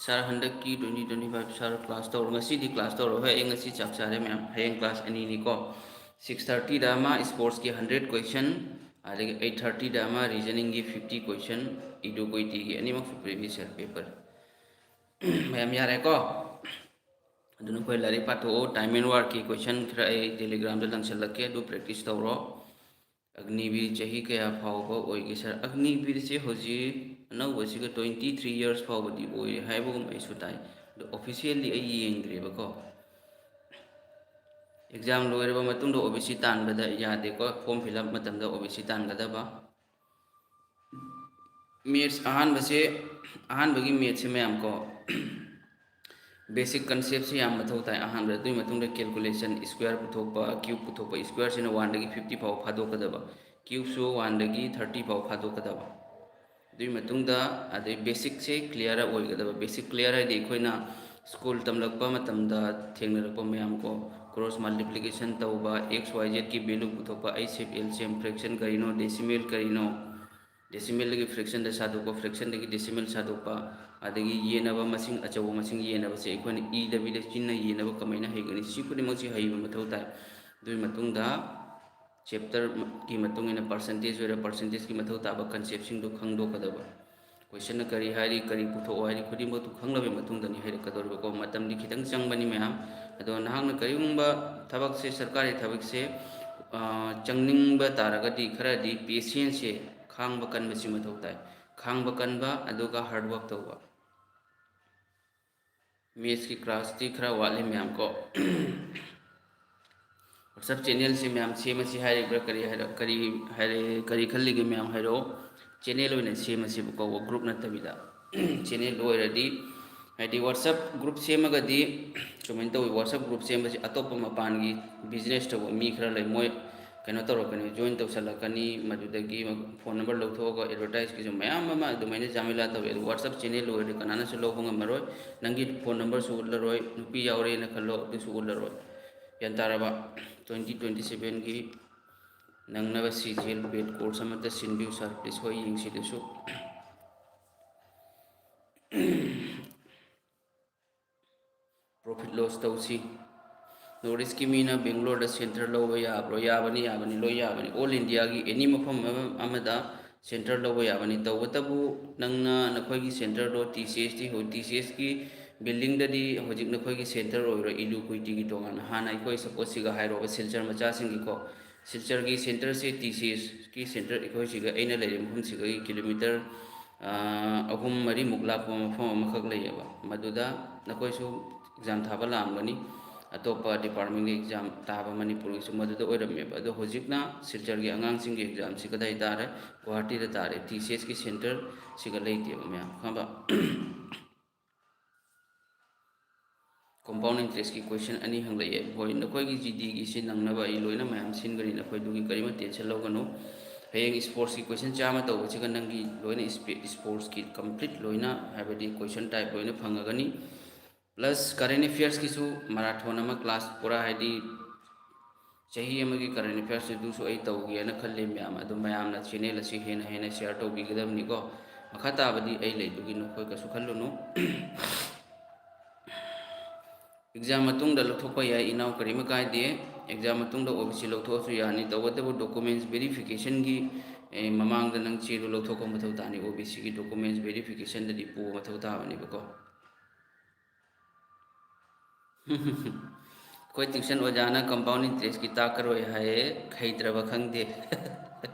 Sir, ꯍꯟꯗꯛꯀꯤ twenty twenty five sir class ꯇꯧꯔꯣ? ꯉꯁꯤꯗꯤ class ꯇꯧꯔꯣ꯫ ꯍꯣꯏ, ꯑꯩ ꯉꯁꯤ ꯆꯥꯛ ꯆꯥꯔꯦ ꯃꯌꯥꯝ꯫ ꯍꯌꯦꯡ class ꯑꯅꯤꯅꯤꯀꯣ, six thirtyꯗ ꯑꯃ sportsꯀꯤ hundred question, ꯑꯗꯒꯤ eight thirtyꯗ ꯑꯃ reasoningꯒꯤ fifty question, Eduquityꯒꯤ ꯑꯅꯤꯃꯛꯁꯨ previous year paper꯫ ꯃꯌꯥꯝ ꯌꯥꯔꯦꯀꯣ? ꯑꯗꯨ ꯅꯈꯣꯏ ꯂꯥꯏꯔꯤꯛ ꯄꯥꯊꯣꯛꯑꯣ꯫ Time and workꯀꯤ question ꯈꯔ ꯑꯩ Telegramꯗ ꯂꯪꯁꯤꯜꯂꯛꯀꯦ, ꯑꯗꯨ practice ꯇꯧꯔꯣ꯫ ꯑꯒꯅꯤꯕꯤꯔ ꯆꯍꯤ ꯀꯌꯥ ꯐꯥꯎꯕ ꯑꯣꯏꯒꯦ sir? ꯑꯒꯅꯤꯕꯤꯔꯁꯦ ꯍꯧꯖꯤꯛ ꯑꯅꯧꯕꯁꯤꯒ twenty three years ꯐꯥꯎꯕꯗꯤ ꯑꯣꯏꯔꯦ ꯍꯥꯏꯕꯒꯨꯝ ꯑꯩꯁꯨ ꯇꯥꯏ, ꯑꯗꯣ officially ꯑꯩ ꯌꯦꯡꯗ꯭ꯔꯦꯕꯀꯣ꯫ Exam ꯂꯣꯏꯔꯕ ꯃꯇꯨꯡꯗ O B C ꯇꯥꯟꯕꯗ ꯌꯥꯗꯦꯀꯣ, form fill up ꯃꯇꯝꯗ O B C ꯇꯥꯟꯒꯗꯕ꯫ ꯃꯦꯠꯁ ꯑꯍꯥꯟꯕꯁꯦ, ꯑꯍꯥꯟꯕꯒꯤ ꯃꯦꯠꯁꯁꯦ ꯃꯌꯥꯝ ꯀꯣ, ꯕꯦꯁꯤꯛ ꯀꯟꯁꯦꯞꯁꯦ ꯌꯥꯝ ꯃꯊꯧ ꯇꯥꯏ꯫ ꯑꯍꯥꯟꯕꯗ, ꯑꯗꯨꯒꯤ ꯃꯇꯨꯡꯗ ꯀꯦꯜꯀꯨꯂꯦꯁꯟ, ꯁ꯭ꯀ꯭ꯋꯦꯌꯔ ꯄꯨꯊꯣꯛꯄ, ꯀ꯭ꯌꯨꯕ ꯄꯨꯊꯣꯛꯄ꯫ ꯁ꯭ꯀ꯭ꯋꯦꯌꯔꯁꯤꯅ ꯋꯥꯟꯗꯒꯤ ꯐꯤꯐꯇꯤ ꯐꯥꯎ ꯐꯥꯗꯣꯛꯀꯗꯕ, ꯀ꯭ꯌꯨꯕꯁꯨ ꯋꯥꯟꯗꯒꯤ ꯊꯥꯔꯇꯤ ꯐꯥꯎ ꯐꯥꯗꯣꯛꯀꯗꯕ꯫ ꯑꯗꯨꯒꯤ ꯃꯇꯨꯡꯗ ꯑꯗꯩ ꯕꯦꯁꯤꯛꯁꯦ ꯀ꯭ꯂꯤꯌꯥꯔ ꯑꯣꯏꯒꯗꯕ꯫ ꯕꯦꯁꯤꯛ ꯀ꯭ꯂꯤꯌꯥꯔ ꯍꯥꯏꯗꯤ ꯑꯩꯈꯣꯏꯅ ꯁ꯭ꯀꯨꯜ ꯇꯝꯂꯛꯄ ꯃꯇꯝꯗ ꯊꯦꯡꯅꯔꯛꯄ ꯃꯌꯥꯝ ꯀꯣ, ꯀ꯭ꯔꯣꯁ ꯃꯜꯇꯤꯄ꯭ꯂꯤꯀꯦꯁꯟ ꯇꯧꯕ, ꯑꯦꯛꯁ ꯋꯥꯏ ꯖꯦꯠꯀꯤ ꯚꯦꯂꯨ ꯄꯨꯊꯣꯛꯄ, H F L C M, fraction ꯀꯔꯤꯅꯣ, ꯗꯦꯁꯤꯃꯦꯜ ꯀꯔꯤꯅꯣ, ꯗꯦꯁꯤꯃꯦꯜꯗꯒꯤ ꯐ꯭ꯔꯦꯛꯁꯟꯗ ꯁꯥꯗꯣꯛꯄ, ꯐ꯭ꯔꯦꯛꯁꯟꯗꯒꯤ ꯗꯦꯁꯤꯃꯦꯜ ꯁꯥꯗꯣꯛꯄ, ꯑꯗꯒꯤ ꯌꯦꯟꯅꯕ ꯃꯁꯤꯡ, ꯑꯆꯧꯕ ꯃꯁꯤꯡ ꯌꯦꯟꯅꯕꯁꯦ ꯑꯩꯈꯣꯏꯅ ꯏꯗꯕꯤꯗ ꯆꯤꯟꯅ ꯌꯦꯟꯅꯕ ꯀꯃꯥꯏꯅ ꯍꯩꯒꯅꯤ? ꯁꯤ ꯈꯨꯗꯤꯡꯃꯛꯁꯤ ꯍꯩꯕ ꯃꯊꯧ ꯇꯥꯏ꯫ ꯑꯗꯨꯒꯤ ꯃꯇꯨꯡꯗ ꯆꯦꯞꯇꯔꯒꯤ ꯃꯇꯨꯡ ꯏꯟꯅ ꯄꯥꯔꯁꯦꯟꯇꯦꯖ ꯑꯣꯏꯔ ꯄꯥꯔꯁꯦꯟꯇꯦꯖꯀꯤ ꯃꯊꯧ ꯇꯥꯕ ꯀꯟꯁꯦꯞꯁꯤꯡꯗꯣ ꯈꯪꯗꯣꯛꯀꯗꯕ꯫ ꯀꯣꯏꯁꯟꯅ ꯀꯔꯤ ꯍꯥꯏꯔꯤ, ꯀꯔꯤ ꯄꯨꯊꯣꯛꯑꯣ ꯍꯥꯏꯔꯤ, ꯈꯨꯗꯤꯡꯃꯛꯇꯨ ꯈꯪꯂꯕ ꯃꯇꯨꯡꯗꯅꯤ ꯍꯩꯔꯛꯀꯗꯧꯔꯤꯕꯀꯣ꯫ ꯃꯇꯝꯗꯤ ꯈꯤꯇꯪ ꯆꯪꯕꯅꯤ ꯃꯌꯥꯝ꯫ ꯑꯗꯣ ꯅꯍꯥꯛꯅ ꯀꯔꯤꯒꯨꯝꯕ ꯊꯕꯛꯁꯦ, ꯁꯔꯀꯥꯔꯤ ꯊꯕꯛꯁꯦ, ꯑ, ꯆꯪꯅꯤꯡꯕ ꯇꯥꯔꯒꯗꯤ ꯈꯔꯗꯤ ꯄꯦꯁꯦꯟꯁꯁꯦ, ꯈꯥꯡꯕ ꯀꯟꯕꯁꯤ ꯃꯊꯧ ꯇꯥꯏ꯫ ꯈꯥꯡꯕ ꯀꯟꯕ, ꯑꯗꯨꯒ ꯍꯥꯔꯗ ꯋꯥꯔꯛ ꯇꯧꯕ꯫ ꯃꯦꯠꯁꯀꯤ ꯀ꯭ꯂꯥꯁꯇꯤ ꯈꯔ ꯋꯥꯠꯂꯤ ꯃꯌꯥꯝ ꯀꯣ꯫ WhatsApp ꯆꯦꯅꯦꯜꯁꯤ ꯃꯌꯥꯝ ꯁꯦꯝꯃꯁꯤ ꯍꯥꯏꯔꯤꯕ꯭ꯔꯥ, ꯀꯔꯤ ꯍꯥꯏꯔ-, ꯀꯔꯤ ꯍꯥꯏꯔꯦ-, ꯀꯔꯤ ꯈꯜꯂꯤꯒꯦ ꯃꯌꯥꯝ ꯍꯥꯏꯔꯛꯑꯣ꯫ ꯆꯦꯅꯦꯜ ꯑꯣꯏꯅ ꯁꯦꯝꯃꯁꯤꯕꯀꯣ, ꯒ꯭ꯔꯨꯞ ꯅꯠꯇꯕꯤꯗ꯫ ꯆꯦꯅꯦꯜ ꯑꯣꯏꯔꯗꯤ, ꯍꯥꯏꯗꯤ WhatsApp ꯒ꯭ꯔꯨꯞ ꯁꯦꯝꯃꯒꯗꯤ ꯁꯨꯃꯥꯏꯅ ꯇꯧꯋꯤ, WhatsApp ꯒ꯭ꯔꯨꯞ ꯁꯦꯝꯕꯁꯤ ꯑꯇꯣꯞꯄ ꯃꯄꯥꯟꯒꯤ ꯕꯤꯖꯤꯅꯦꯁ ꯇꯧꯕ ꯃꯤ ꯈꯔ ꯂꯩ, ꯃꯣꯏ ꯀꯩꯅꯣ ꯇꯧꯔꯛꯀꯅꯤ, ꯖꯣꯏꯟ ꯇꯧꯁꯜꯂꯛꯀꯅꯤ, ꯃꯗꯨꯗꯒꯤ ꯐꯣꯟ ꯅꯝꯕꯔ ꯂꯧꯊꯣꯛꯑꯒ ꯑꯦꯗꯚꯔꯇꯥꯏꯁꯀꯤꯁꯨ ꯃꯌꯥꯝ ꯑꯃ ꯑꯗꯨꯃꯥꯏꯅ ꯖꯥꯃꯦꯂꯥ ꯇꯧꯋꯤ꯫ ꯑꯗꯨ WhatsApp ꯆꯦꯅꯦꯜ ꯑꯣꯏꯔꯗꯤ ꯀꯅꯥꯅꯁꯨ ꯂꯧꯕ ꯉꯝꯃꯔꯣꯏ, ꯅꯪꯒꯤ ꯐꯣꯟ ꯅꯝꯕꯔꯁꯨ ꯎꯠꯂꯔꯣꯏ, ꯅꯨꯄꯤ ꯌꯥꯎꯔꯦꯅ ꯈꯜꯂꯣ, ꯑꯗꯨꯁꯨ ꯎꯠꯂꯔꯣꯏ꯫ ꯒ꯭ꯌꯥꯟ ꯇꯥꯔꯕ? Twenty twenty sevenꯒꯤ ꯅꯪꯅꯕ ꯁꯤ ꯖꯤ ꯑꯦꯜ ꯄꯦꯠ ꯀꯣꯔꯁ ꯑꯃꯠꯇ ꯁꯤꯟꯕꯤꯌꯨ ꯁꯥꯔ, ꯄ꯭ꯂꯤꯖ꯫ ꯍꯣꯏ, ꯌꯦꯡꯁꯤ ꯑꯗꯨꯁꯨ꯫ ꯄ꯭ꯔꯣꯐꯤꯠ ꯂꯣꯁ ꯇꯧꯁꯤ꯫ ꯅꯣꯔꯠ ꯏꯁꯀꯤ ꯃꯤꯅ ꯕꯦꯡꯒ꯭ꯂꯣꯔꯗ ꯁꯦꯟꯇꯔ ꯂꯧꯕ ꯌꯥꯕ꯭ꯔꯣ? ꯌꯥꯕꯅꯤ, ꯌꯥꯕꯅꯤ, ꯂꯣꯏ ꯌꯥꯕꯅꯤ꯫ ꯑꯣꯜ ꯏꯟꯗꯤꯌꯥꯒꯤ ꯑꯦꯅꯤ ꯃꯐꯝ ꯑꯃ-, ꯑꯃꯗ ꯁꯦꯟꯇꯔ ꯂꯧꯕ ꯌꯥꯕꯅꯤ꯫ ꯇꯧꯕꯇꯕꯨ ꯅꯪꯅ ꯅꯈꯣꯏꯒꯤ ꯁꯦꯟꯇꯔꯗꯣ ꯇꯤ ꯁꯤ ꯑꯦꯁ ꯇꯤ ꯍꯧ-, ꯇꯤ ꯁꯤ ꯑꯦꯁꯀꯤ ꯕꯤꯜꯗꯤꯡꯗꯗꯤ ꯍꯧꯖꯤꯛ ꯅꯈꯣꯏꯒꯤ ꯁꯦꯟꯇꯔ ꯑꯣꯏꯔꯣꯏ, ꯏꯂꯨ ꯀꯨꯏꯇꯤꯒꯤ ꯇꯣꯉꯥꯟꯅ꯫ ꯍꯥꯟꯅ ꯑꯩꯈꯣꯏ ꯁꯄꯣꯁ ꯁꯤꯒ ꯍꯥꯏꯔꯣꯕ, ꯁꯤꯜꯆꯔ ꯃꯆꯥꯁꯤꯡꯒꯤꯀꯣ, ꯁꯤꯜꯆꯔꯒꯤ ꯁꯦꯟꯇꯔꯁꯦ ꯇꯤ ꯁꯤ ꯑꯦꯁꯀꯤ ꯁꯦꯟꯇꯔ ꯑꯩꯈꯣꯏꯁꯤꯒ, ꯑꯩꯅ ꯂꯩꯔꯤꯕ ꯃꯐꯝꯁꯤꯒ ꯀꯤꯂꯣꯃꯤꯇꯔ, ꯑꯥ, ꯑꯍꯨꯝ ꯃꯔꯤꯃꯨꯛ ꯂꯥꯞꯄ ꯃꯐꯝ ꯑꯃꯈꯛ ꯂꯩꯌꯦꯕ꯫ ꯃꯗꯨꯗ ꯅꯈꯣꯏꯁꯨ ꯑꯦꯛꯖꯥꯝ ꯊꯥꯕ ꯂꯥꯛꯑꯝꯒꯅꯤ꯫ ꯑꯇꯣꯞꯄ departmentꯀꯤ exam ꯇꯥꯕ ꯃꯅꯤꯄꯨꯔꯒꯤꯁꯨ ꯃꯗꯨꯗ ꯑꯣꯏꯔꯝꯃꯦꯕ꯫ ꯑꯗꯣ ꯍꯧꯖꯤꯛꯅ ꯁꯤꯜꯆꯔꯒꯤ ꯑꯉꯥꯡꯁꯤꯡꯒꯤ examꯁꯤ ꯀꯗꯥꯏ ꯇꯥꯔꯦ? ꯒꯨꯋꯥꯍꯥꯇꯤꯗ ꯇꯥꯔꯦ꯫ TCSꯀꯤ centreꯁꯤꯒ ꯂꯩꯇꯦꯕ ꯃꯌꯥꯝ, ꯈꯪꯉꯕ? Compound interestꯀꯤ question ꯑꯅꯤ ꯍꯪꯂꯛꯑꯦ꯫ ꯍꯣꯏ, ꯅꯈꯣꯏꯒꯤ GDꯒꯤꯁꯤ ꯅꯪꯅꯕ ꯑꯩ ꯂꯣꯏꯅ ꯃꯌꯥꯝ ꯁꯤꯟꯒꯅꯤ, ꯅꯈꯣꯏꯗꯨꯒꯤ ꯀꯔꯤꯃ tension ꯂꯧꯒꯅꯨ꯫ ꯍꯌꯦꯡ sportsꯀꯤ question ꯆꯥꯝꯃ ꯇꯧꯕꯁꯤꯒ ꯅꯪꯒꯤ ꯂꯣꯏꯅ sportsꯀꯤ complete ꯂꯣꯏꯅ, ꯍꯥꯏꯕꯗꯤ question type ꯂꯣꯏꯅ ꯐꯪꯉꯒꯅꯤ꯫ Plus current affairsꯀꯤꯁꯨ marathon ꯑꯃ class ꯄꯨꯔꯥ, ꯍꯥꯏꯗꯤ ꯆꯍꯤ ꯑꯃꯒꯤ current affairsꯇꯨꯁꯨ ꯑꯩ ꯇꯧꯒꯦꯅ ꯈꯜꯂꯤ ꯃꯌꯥꯝ꯫ ꯑꯗꯨ ꯃꯌꯥꯝꯅ channel ꯑꯁꯤ ꯍꯦꯟꯅ ꯍꯦꯟꯅ share ꯇꯧꯕꯤꯒꯗꯕꯅꯤꯀꯣ꯫ ꯃꯈꯥ ꯇꯥꯕꯗꯤ ꯑꯩ ꯂꯩꯗꯨꯒꯤ, ꯅꯈꯣꯏ ꯀꯩꯁꯨ ꯈꯜꯂꯨꯅꯨ꯫ Exam ꯃꯇꯨꯡꯗ ꯂꯧꯊꯣꯛꯄ ꯌꯥꯏ ꯏꯅꯥꯎ, ꯀꯔꯤꯝ ꯀꯥꯏꯗꯦ꯫ Exam ꯃꯇꯨꯡꯗ OBC ꯂꯧꯊꯣꯛꯑꯁꯨ ꯌꯥꯅꯤ꯫ ꯇꯧꯕꯇꯕꯨ documents verificationꯒꯤ, ꯑꯦ, ꯃꯃꯥꯡꯗ ꯅꯪ ꯆꯦꯗꯨ ꯂꯧꯊꯣꯛꯄ ꯃꯊꯧ ꯇꯥꯅꯤ꯫ OBCꯒꯤ documents verificationꯗꯗꯤ ꯄꯨꯕ ꯃꯊꯧ ꯇꯥꯕꯅꯦꯕꯀꯣ꯫ ꯑꯩꯈꯣꯏ tuition ꯑꯣꯖꯥꯅ compound interestꯀꯤ ꯇꯥꯛꯀꯔꯣꯏ ꯍꯥꯏꯌꯦ, ꯍꯩꯇ꯭ꯔꯕ ꯈꯪꯗꯦ꯫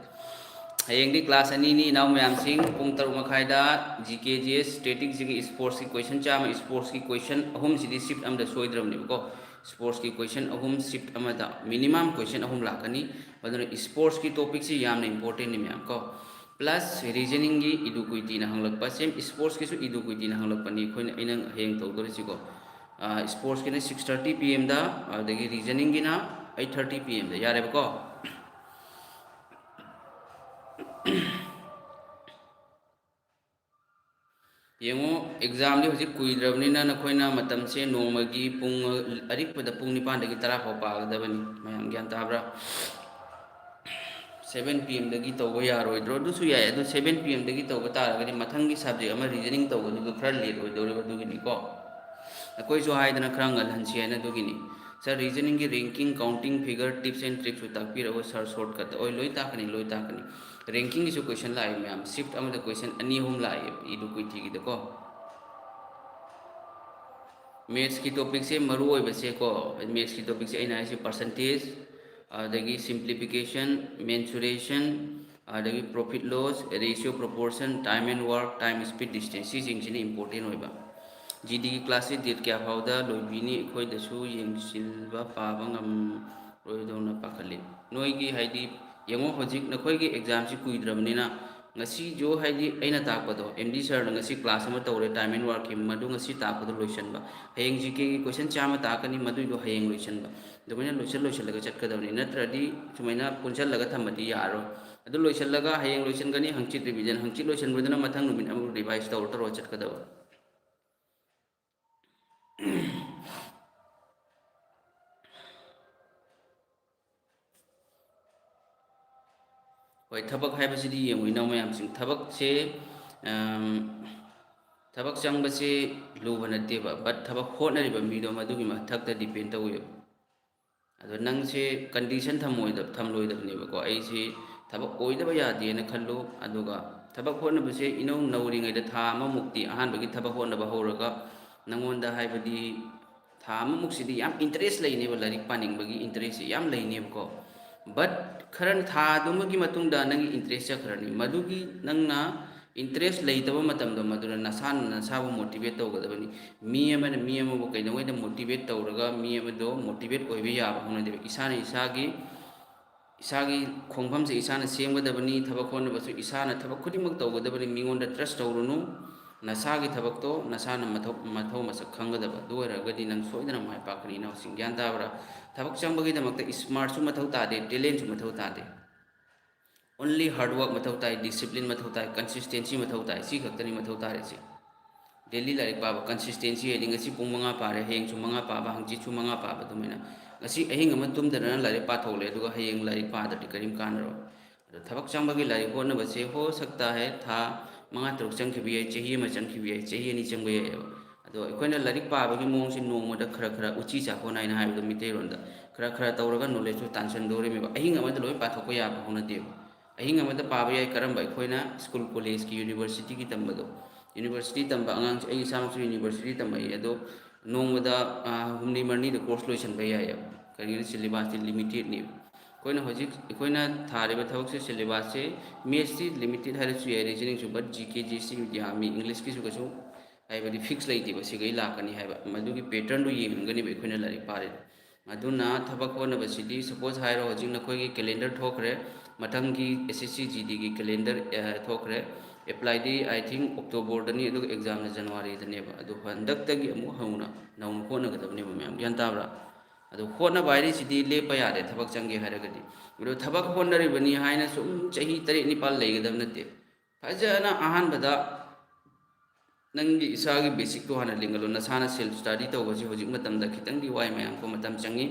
ꯍꯌꯦꯡꯗꯤ class ꯑꯅꯤꯅꯤ ꯏꯅꯥꯎ ꯃꯌꯥꯝꯁꯤꯡ, ꯄꯨꯡ ꯇꯔꯨꯛ ꯃꯈꯥꯏꯗ GK, GS, staticꯁꯤꯒꯤ sportsꯀꯤ question ꯆꯥꯝꯃ, sportsꯀꯤ question ꯑꯍꯨꯝꯁꯤꯗꯤ shift ꯑꯃꯗ ꯁꯣꯏꯗ꯭ꯔꯕꯅꯦꯕꯀꯣ꯫ Sportsꯀꯤ question ꯑꯍꯨꯝ shift ꯑꯃꯗ minimum question ꯑꯍꯨꯝ ꯂꯥꯛꯀꯅꯤ꯫ ꯑꯗꯨꯅ sportsꯀꯤ topicꯁꯤ ꯌꯥꯝꯅ importantꯅꯤ ꯃꯌꯥꯝ ꯀꯣ꯫ Plus reasoningꯒꯤ ꯏꯗꯨ ꯀꯨꯏꯇꯤꯅ ꯍꯪꯂꯛꯄ, same sportsꯀꯤꯁꯨ ꯏꯗꯨ ꯀꯨꯏꯇꯤꯅ ꯍꯪꯂꯛꯄꯅꯤ ꯑꯩꯈꯣꯏꯅ, ꯑꯩꯅ ꯍꯌꯦꯡ ꯇꯧꯗꯣꯔꯤꯁꯤꯀꯣ꯫ ꯑꯥ, sportsꯀꯤꯅ six thirty PM ꯗ, ꯑꯗꯨꯗꯒꯤ reasoningꯒꯤꯅ eight thirty PM ꯗ, ꯌꯥꯔꯦꯕꯀꯣ? ꯌꯦꯡꯉꯨ, examꯗꯤ ꯍꯧꯖꯤꯛ ꯀꯨꯏꯗ꯭ꯔꯕꯅꯤꯅ ꯅꯈꯣꯏꯅ ꯃꯇꯝꯁꯦ ꯅꯣꯡꯃꯒꯤ ꯄꯨꯡ ꯑꯔꯤꯛꯄꯗ ꯄꯨꯡ ꯅꯤꯄꯥꯟꯗꯒꯤ ꯇꯔꯥ ꯐꯥꯎ ꯄꯥꯒꯗꯕꯅꯤ꯫ ꯃꯌꯥꯝ ꯒ꯭ꯌꯥꯟ ꯇꯥꯕ꯭ꯔꯥ? Seven PM ꯗꯒꯤ ꯇꯧꯕ ꯌꯥꯔꯣꯏꯗ꯭ꯔꯣ? ꯑꯗꯨꯁꯨ ꯌꯥꯏ, ꯑꯗꯨ seven PM ꯗꯒꯤ ꯇꯧꯕ ꯇꯥꯔꯒꯗꯤ ꯃꯊꯪꯒꯤ subject ꯑꯃ reasoning ꯇꯧꯕꯗꯨꯗ ꯈꯔ late ꯑꯣꯏꯗꯧꯔꯤꯕ, ꯑꯗꯨꯒꯤꯅꯤꯀꯣ꯫ ꯑꯩꯈꯣꯏꯁꯨ ꯍꯥꯏꯗꯅ ꯈꯔ ꯉꯜꯍꯟꯁꯤ ꯍꯥꯏꯅ, ꯑꯗꯨꯒꯤꯅꯤ꯫ Sir, reasoningꯒꯤ ranking, counting figure, tips and tricksꯁꯨ ꯇꯥꯛꯄꯤꯔꯛꯑꯣ sir, shortcutꯇ꯫ ꯍꯣꯏ, ꯂꯣꯏ ꯇꯥꯛꯀꯅꯤ, ꯂꯣꯏ ꯇꯥꯛꯀꯅꯤ꯫ Rankingꯒꯤꯁꯨ question ꯂꯥꯛꯑꯦ ꯃꯌꯥꯝ, shift ꯑꯃꯗ question ꯑꯅꯤ ꯑꯍꯨꯝ ꯂꯥꯛꯑꯦ ꯏꯗꯨ ꯀꯨꯏꯇꯤꯒꯤꯗꯀꯣ꯫ Mathsꯀꯤ topicꯁꯦ ꯃꯔꯨ ꯑꯣꯏꯕꯁꯦꯀꯣ, mathsꯀꯤ topicꯁꯦ ꯑꯩꯅ ꯍꯥꯏꯁꯦ percentage, ꯑꯗꯒꯤ simplification, mensuration, ꯑꯗꯒꯤ profit loss, ratio, proportion, time and work, time, speed, distance, ꯁꯤꯁꯤꯡꯁꯤꯅ important ꯑꯣꯏꯕ꯫ ꯖꯤ ꯗꯤꯒꯤ ꯀ꯭ꯂꯥꯁꯁꯤ ꯗꯦꯠ ꯀꯌꯥ ꯐꯥꯎꯗ ꯂꯣꯏꯕꯤꯅꯤ? ꯑꯩꯈꯣꯏꯗꯁꯨ ꯌꯦꯡꯁꯤꯟꯕ ꯄꯥꯕ ꯉꯝꯔꯣꯏꯗꯧꯅ ꯄꯥꯈꯠꯂꯤ꯫ ꯅꯣꯏꯒꯤ ꯍꯥꯏꯗꯤ, ꯌꯦꯡꯉꯣ, ꯍꯧꯖꯤꯛ ꯅꯈꯣꯏꯒꯤ ꯑꯦꯛꯖꯥꯝꯁꯤ ꯀꯨꯏꯗ꯭ꯔꯕꯅꯤꯅ, ꯉꯁꯤꯁꯨ ꯍꯥꯏꯗꯤ ꯑꯩꯅ ꯇꯥꯛꯄꯗꯣ, ꯑꯦꯝ ꯗꯤ ꯁꯥꯔꯅ ꯉꯁꯤ ꯀ꯭ꯂꯥꯁ ꯑꯃ ꯇꯧꯔꯦ, ꯇꯥꯏꯝ ꯑꯦꯟ ꯋꯥꯔꯛꯀꯤ, ꯃꯗꯨ ꯉꯁꯤ ꯇꯥꯛꯄꯗꯣ ꯂꯣꯏꯁꯤꯟꯕ꯫ ꯍꯌꯦꯡ ꯖꯤ ꯀꯦꯒꯤ ꯀꯣꯏꯁꯟ ꯆꯥꯝꯃ ꯇꯥꯛꯀꯅꯤ, ꯃꯗꯨꯏꯗꯣ ꯍꯌꯦꯡ ꯂꯣꯏꯁꯤꯟꯕ꯫ ꯑꯗꯨꯃꯥꯏꯅ ꯂꯣꯏꯁꯤꯜ ꯂꯣꯏꯁꯤꯜꯂꯒ ꯆꯠꯀꯗꯕꯅꯤ, ꯅꯠꯇ꯭ꯔꯗꯤ ꯁꯨꯃꯥꯏꯅ ꯄꯨꯟꯁꯤꯜꯂꯒ ꯊꯝꯃꯗꯤ ꯌꯥꯔꯔꯣꯏ꯫ ꯑꯗꯨ ꯂꯣꯏꯁꯤꯜꯂꯒ ꯍꯌꯦꯡ ꯂꯣꯏꯁꯤꯟꯒꯅꯤ, ꯍꯪꯆꯤꯠ ꯔꯤꯚꯤꯖꯟ, ꯍꯪꯆꯤꯠ ꯂꯣꯏꯁꯤꯟꯕꯗꯨꯅ ꯃꯊꯪ ꯅꯨꯃꯤꯠ ꯑꯃꯨꯛ ꯔꯤꯚꯥꯏꯁ ꯇꯧꯔ ꯇꯧꯔ ꯆꯠꯀꯗꯕ꯫ ꯍꯣꯏ, ꯊꯕꯛ ꯍꯥꯏꯕꯁꯤꯗꯤ ꯌꯦꯡꯉꯨ, ꯏꯅꯥꯎ ꯃꯌꯥꯝꯁꯤꯡ, ꯊꯕꯛꯁꯦ, ꯑꯝ, ꯊꯕꯛ ꯆꯪꯕꯁꯦ ꯂꯨꯕ ꯅꯠꯇꯦꯕ, but ꯊꯕꯛ ꯍꯣꯠꯅꯔꯤꯕ ꯃꯤꯗꯣ ꯃꯗꯨꯒꯤ ꯃꯊꯛꯇ ꯗꯤꯄꯦꯟ ꯇꯧꯋꯦꯕ꯫ ꯑꯗꯣ ꯅꯪꯁꯦ ꯀꯟꯗꯤꯁꯟ ꯊꯝꯃꯣꯏꯗ-, ꯊꯝꯂꯣꯏꯗꯕꯅꯦꯕꯀꯣ꯫ ꯑꯩꯁꯤ ꯊꯕꯛ ꯑꯣꯏꯗꯕ ꯌꯥꯗꯦꯅ ꯈꯜꯂꯨ, ꯑꯗꯨꯒ ꯊꯕꯛ ꯍꯣꯠꯅꯕꯁꯦ ꯏꯅꯧ ꯅꯧꯔꯤꯉꯩꯗ ꯊꯥ ꯑꯃꯃꯨꯛꯇꯤ, ꯑꯍꯥꯟꯕꯒꯤ ꯊꯕꯛ ꯍꯣꯠꯅꯕ ꯍꯧꯔꯒ, ꯅꯪꯉꯣꯟꯗ ꯍꯥꯏꯕꯗꯤ ꯊꯥ ꯑꯃꯃꯨꯛꯁꯤꯗꯤ ꯌꯥꯝ ꯏꯟꯇꯔꯦꯁ ꯂꯩꯅꯦꯕ, ꯂꯥꯏꯔꯤꯛ ꯄꯥꯅꯤꯡꯕꯒꯤ ꯏꯟꯇꯔꯦꯁꯁꯦ ꯌꯥꯝ ꯂꯩꯅꯦꯕꯀꯣ꯫ But ꯈꯔ ꯊꯥ ꯑꯗꯨꯃꯒꯤ ꯃꯇꯨꯡꯗ ꯅꯪꯒꯤ ꯏꯟꯇꯔꯦꯁ ꯆꯠꯈ꯭ꯔꯅꯤ꯫ ꯃꯗꯨꯒꯤ ꯅꯪꯅ ꯏꯟꯇꯔꯦꯁ ꯂꯩꯇꯕ ꯃꯇꯝꯗꯣ, ꯃꯗꯨꯗ ꯅꯁꯥꯅ ꯅꯁꯥꯕꯨ ꯃꯣꯇꯤꯚꯦꯠ ꯇꯧꯒꯗꯕꯅꯤ꯫ ꯃꯤ ꯑꯃꯅ ꯃꯤ ꯑꯃꯕꯨ ꯀꯩꯗꯧꯉꯩꯗ ꯃꯣꯇꯤꯚꯦꯠ ꯇꯧꯔꯒ ꯃꯤ ꯑꯃꯗꯣ ꯃꯣꯇꯤꯚꯦꯠ ꯑꯣꯏꯕ ꯌꯥꯕ ꯍꯧꯅꯗꯦꯕ꯫ ꯏꯁꯥꯅ ꯏꯁꯥꯒꯤ, ꯏꯁꯥꯒꯤ ꯈꯣꯡꯐꯝꯁꯦ ꯏꯁꯥꯅ ꯁꯦꯝꯒꯗꯕꯅꯤ꯫ ꯊꯕꯛ ꯍꯣꯠꯅꯕꯁꯨ ꯏꯁꯥꯅ ꯊꯕꯛ ꯈꯨꯗꯤꯡꯃꯛ ꯇꯧꯒꯗꯕꯅꯤ꯫ ꯃꯤꯉꯣꯟꯗ ꯇ꯭ꯔꯁ ꯇꯧꯔꯨꯅꯨ꯫ ꯅꯁꯥꯒꯤ ꯊꯕꯛꯇꯣ ꯅꯁꯥꯅ ꯃꯊꯧ, ꯃꯊꯧ ꯃꯁꯛ ꯈꯪꯒꯗꯕ꯫ ꯑꯗꯨ ꯑꯣꯏꯔꯒꯗꯤ ꯅꯪ ꯁꯣꯏꯗꯅ ꯃꯥꯏ ꯄꯥꯛꯀꯅꯤ, ꯏꯅꯥꯎꯁꯤꯡ꯫ ꯒ꯭ꯌꯥꯟ ꯇꯥꯕ꯭ꯔꯥ? ꯊꯕꯛ ꯆꯪꯕꯒꯤꯗꯃꯛꯇ ꯏꯁꯃꯥꯔꯠꯁꯨ ꯃꯊꯧ ꯇꯥꯗꯦ, ꯇꯦꯂꯦꯟꯁꯨ ꯃꯊꯧ ꯇꯥꯗꯦ꯫ Only hard work ꯃꯊꯧ ꯇꯥꯏ, ꯗꯤꯁꯤꯄ꯭ꯂꯤꯟ ꯃꯊꯧ ꯇꯥꯏ, ꯀꯟꯁꯤꯁꯇꯦꯟꯁꯤ ꯃꯊꯧ ꯇꯥꯏ꯫ ꯁꯤ ꯈꯛꯇꯅꯤ ꯃꯊꯧ ꯇꯥꯔꯤꯁꯤ꯫ ꯗꯦꯂꯤ ꯂꯥꯏꯔꯤꯛ ꯄꯥꯕ, ꯀꯟꯁꯤꯁꯇꯦꯟꯁꯤ ꯍꯥꯏꯗꯤ ꯉꯁꯤ ꯄꯨꯡ ꯃꯉꯥ ꯄꯥꯔꯦ, ꯍꯌꯦꯡꯁꯨ ꯃꯉꯥ ꯄꯥꯕ, ꯍꯪꯆꯤꯠꯁꯨ ꯃꯉꯥ ꯄꯥꯕ, ꯑꯗꯨꯃꯥꯏꯅ꯫ ꯉꯁꯤ ꯑꯍꯤꯡ ꯑꯃ ꯇꯨꯝꯗꯗꯅ ꯂꯥꯏꯔꯤꯛ ꯄꯥꯊꯣꯛꯂꯦ, ꯑꯗꯨꯒ ꯍꯌꯦꯡ ꯂꯥꯏꯔꯤꯛ ꯄꯥꯗ꯭ꯔꯗꯤ ꯀꯔꯤꯝ ꯀꯥꯟꯅꯔꯣꯏ꯫ ꯑꯗꯣ ꯊꯕꯛ ꯆꯪꯕꯒꯤ ꯂꯥꯏꯔꯤꯛ ꯍꯣꯠꯅꯕꯁꯦ, ꯍꯣ ꯁꯛꯇꯥ ꯍꯦ, ꯊꯥ ꯃꯉꯥ ꯇꯔꯨꯛ ꯆꯪꯈꯤꯕ ꯌꯥꯏ, ꯆꯍꯤ ꯑꯃ ꯆꯪꯈꯤꯕ ꯌꯥꯏ, ꯆꯍꯤ ꯑꯅꯤ ꯆꯪꯕ ꯌꯥꯏꯑꯕ꯫ ꯑꯗꯣ ꯑꯩꯈꯣꯏꯅ ꯂꯥꯏꯔꯤꯛ ꯄꯥꯕꯒꯤ ꯃꯑꯣꯡꯁꯦ ꯅꯣꯡꯃꯗ ꯈꯔ ꯈꯔ, ꯎꯆꯤ ꯆꯥꯛꯈꯣꯟ ꯍꯥꯏꯅ ꯍꯥꯏꯕꯗꯣ ꯃꯤꯇꯩꯔꯣꯟꯗ, ꯈꯔ ꯈꯔ ꯇꯧꯔꯒ ꯅꯣꯂꯦꯖꯇꯨ ꯇꯥꯟꯁꯤꯟꯗꯧꯔꯤꯃꯦꯕ꯫ ꯑꯍꯤꯡ ꯑꯃꯗ ꯂꯣꯏ ꯄꯥꯊꯣꯛꯄ ꯌꯥꯕ ꯍꯧꯅꯗꯦꯕ꯫ ꯑꯍꯤꯡ ꯑꯃꯗ ꯄꯥꯕ ꯌꯥꯏ ꯀꯔꯝꯕ? ꯑꯩꯈꯣꯏꯅ ꯁ꯭ꯀꯨꯜ, ꯀꯣꯂꯦꯖꯀꯤ, ꯌꯨꯅꯤꯚꯔꯁꯤꯇꯤꯒꯤ ꯇꯝꯕꯗꯣ꯫ ꯌꯨꯅꯤꯚꯔꯁꯤꯇꯤ ꯇꯝꯕ ꯑꯉꯥꯡꯁꯦ, ꯑꯩ ꯏꯁꯥꯃꯛꯁꯨ ꯌꯨꯅꯤꯚꯔꯁꯤꯇꯤ ꯇꯝꯃꯛꯏ, ꯑꯗꯣ ꯅꯣꯡꯃꯗ, ꯑꯥ, ꯍꯨꯝꯅꯤ ꯃꯔꯤꯗ ꯀꯣꯔꯁ ꯂꯣꯏꯁꯤꯟꯕ ꯌꯥꯏꯑꯕ꯫ ꯀꯔꯤꯒꯤꯅꯣ? ꯁꯤꯂꯦꯕꯁꯇꯤ ꯂꯤꯃꯤꯇꯦꯠꯅꯦꯕ꯫ ꯑꯩꯈꯣꯏꯅ ꯍꯧꯖꯤꯛ ꯑꯩꯈꯣꯏꯅ ꯊꯥꯔꯤꯕ ꯊꯕꯛꯁꯦ, ꯁꯤꯂꯦꯕꯁꯁꯦ, ꯃꯦꯠꯁꯇꯤ ꯂꯤꯃꯤꯇꯦꯠ ꯍꯥꯏꯔꯁꯨ ꯌꯥꯏ, ꯔꯤꯖꯅꯤꯡꯁꯨ, but G K, G S T ꯌꯥꯝꯃꯤ, ꯏꯪꯂꯤꯁꯀꯤꯁꯨ ꯀꯩꯁꯨ ꯍꯥꯏꯕꯗꯤ ꯐꯤꯛꯁ ꯂꯩꯇꯦꯕ, ꯁꯤꯈꯩ ꯂꯥꯛꯀꯅꯤ ꯍꯥꯏꯕ꯫ ꯃꯗꯨꯒꯤ ꯄꯦꯇꯔꯟꯗꯨ ꯌꯦꯡꯉꯒꯅꯦꯕ ꯑꯩꯈꯣꯏꯅ ꯂꯥꯏꯔꯤꯛ ꯄꯥꯔꯤꯗꯣ꯫ ꯑꯗꯨꯅ ꯊꯕꯛ ꯍꯣꯠꯅꯕꯁꯤꯗꯤ, ꯁꯄꯣꯁ ꯍꯥꯏꯔꯣ, ꯍꯧꯖꯤꯛ ꯅꯈꯣꯏꯒꯤ ꯀꯦꯂꯦꯟꯗꯔ ꯊꯣꯛꯈ꯭ꯔꯦ, ꯃꯊꯪꯒꯤ ꯑꯦꯁ ꯑꯦꯁ ꯁꯤ ꯖꯤ ꯗꯤꯒꯤ ꯀꯦꯂꯦꯟꯗꯔ ꯊꯣꯛꯈ꯭ꯔꯦ꯫ ꯑꯦꯄ꯭ꯂꯥꯏꯗꯤ, ꯑꯥꯏ ꯊꯤꯡ, ꯑꯣꯛꯇꯣꯕꯔꯗꯅꯤ, ꯑꯗꯨꯒ ꯑꯦꯛꯖꯥꯝꯅ ꯖꯅꯋꯥꯔꯤꯗꯅꯦꯕ꯫ ꯑꯗꯨ ꯍꯟꯗꯛꯇꯒꯤ ꯑꯃꯨꯛ ꯍꯧꯅ ꯅꯧꯅ ꯍꯣꯠꯅꯒꯗꯕꯅꯦꯕ ꯃꯌꯥꯝ, ꯒ꯭ꯌꯥꯟ ꯇꯥꯕ꯭ꯔꯥ? ꯑꯗꯨ ꯍꯣꯠꯅꯕ ꯍꯥꯏꯔꯤꯁꯤꯗꯤ ꯂꯦꯞꯄ ꯌꯥꯗꯦ, ꯊꯕꯛ ꯆꯪꯒꯦ ꯍꯥꯏꯔꯒꯗꯤ꯫ ꯑꯗꯣ ꯊꯕꯛ ꯍꯣꯠꯅꯔꯤꯕꯅꯤ ꯍꯥꯏꯅ ꯁꯨꯝ ꯆꯍꯤ ꯇꯔꯦꯠ ꯅꯤꯄꯥꯜ ꯂꯩꯒꯗꯕ ꯅꯠꯇꯦ꯫ ꯐꯖꯅ ꯑꯍꯥꯟꯕꯗ ꯅꯪꯒꯤ ꯏꯁꯥꯒꯤ ꯕꯦꯁꯤꯛꯇꯣ ꯍꯥꯟꯅ ꯂꯤꯡꯍꯜꯂꯣ꯫ ꯅꯁꯥꯅ ꯁꯦꯜꯐ ꯁ꯭ꯇꯗꯤ ꯇꯧꯕꯁꯤ ꯍꯧꯖꯤꯛ ꯃꯇꯝꯗ ꯈꯤꯇꯪꯗꯤ ꯋꯥꯏ, ꯃꯌꯥꯝ ꯀꯣ, ꯃꯇꯝ ꯆꯪꯉꯤ꯫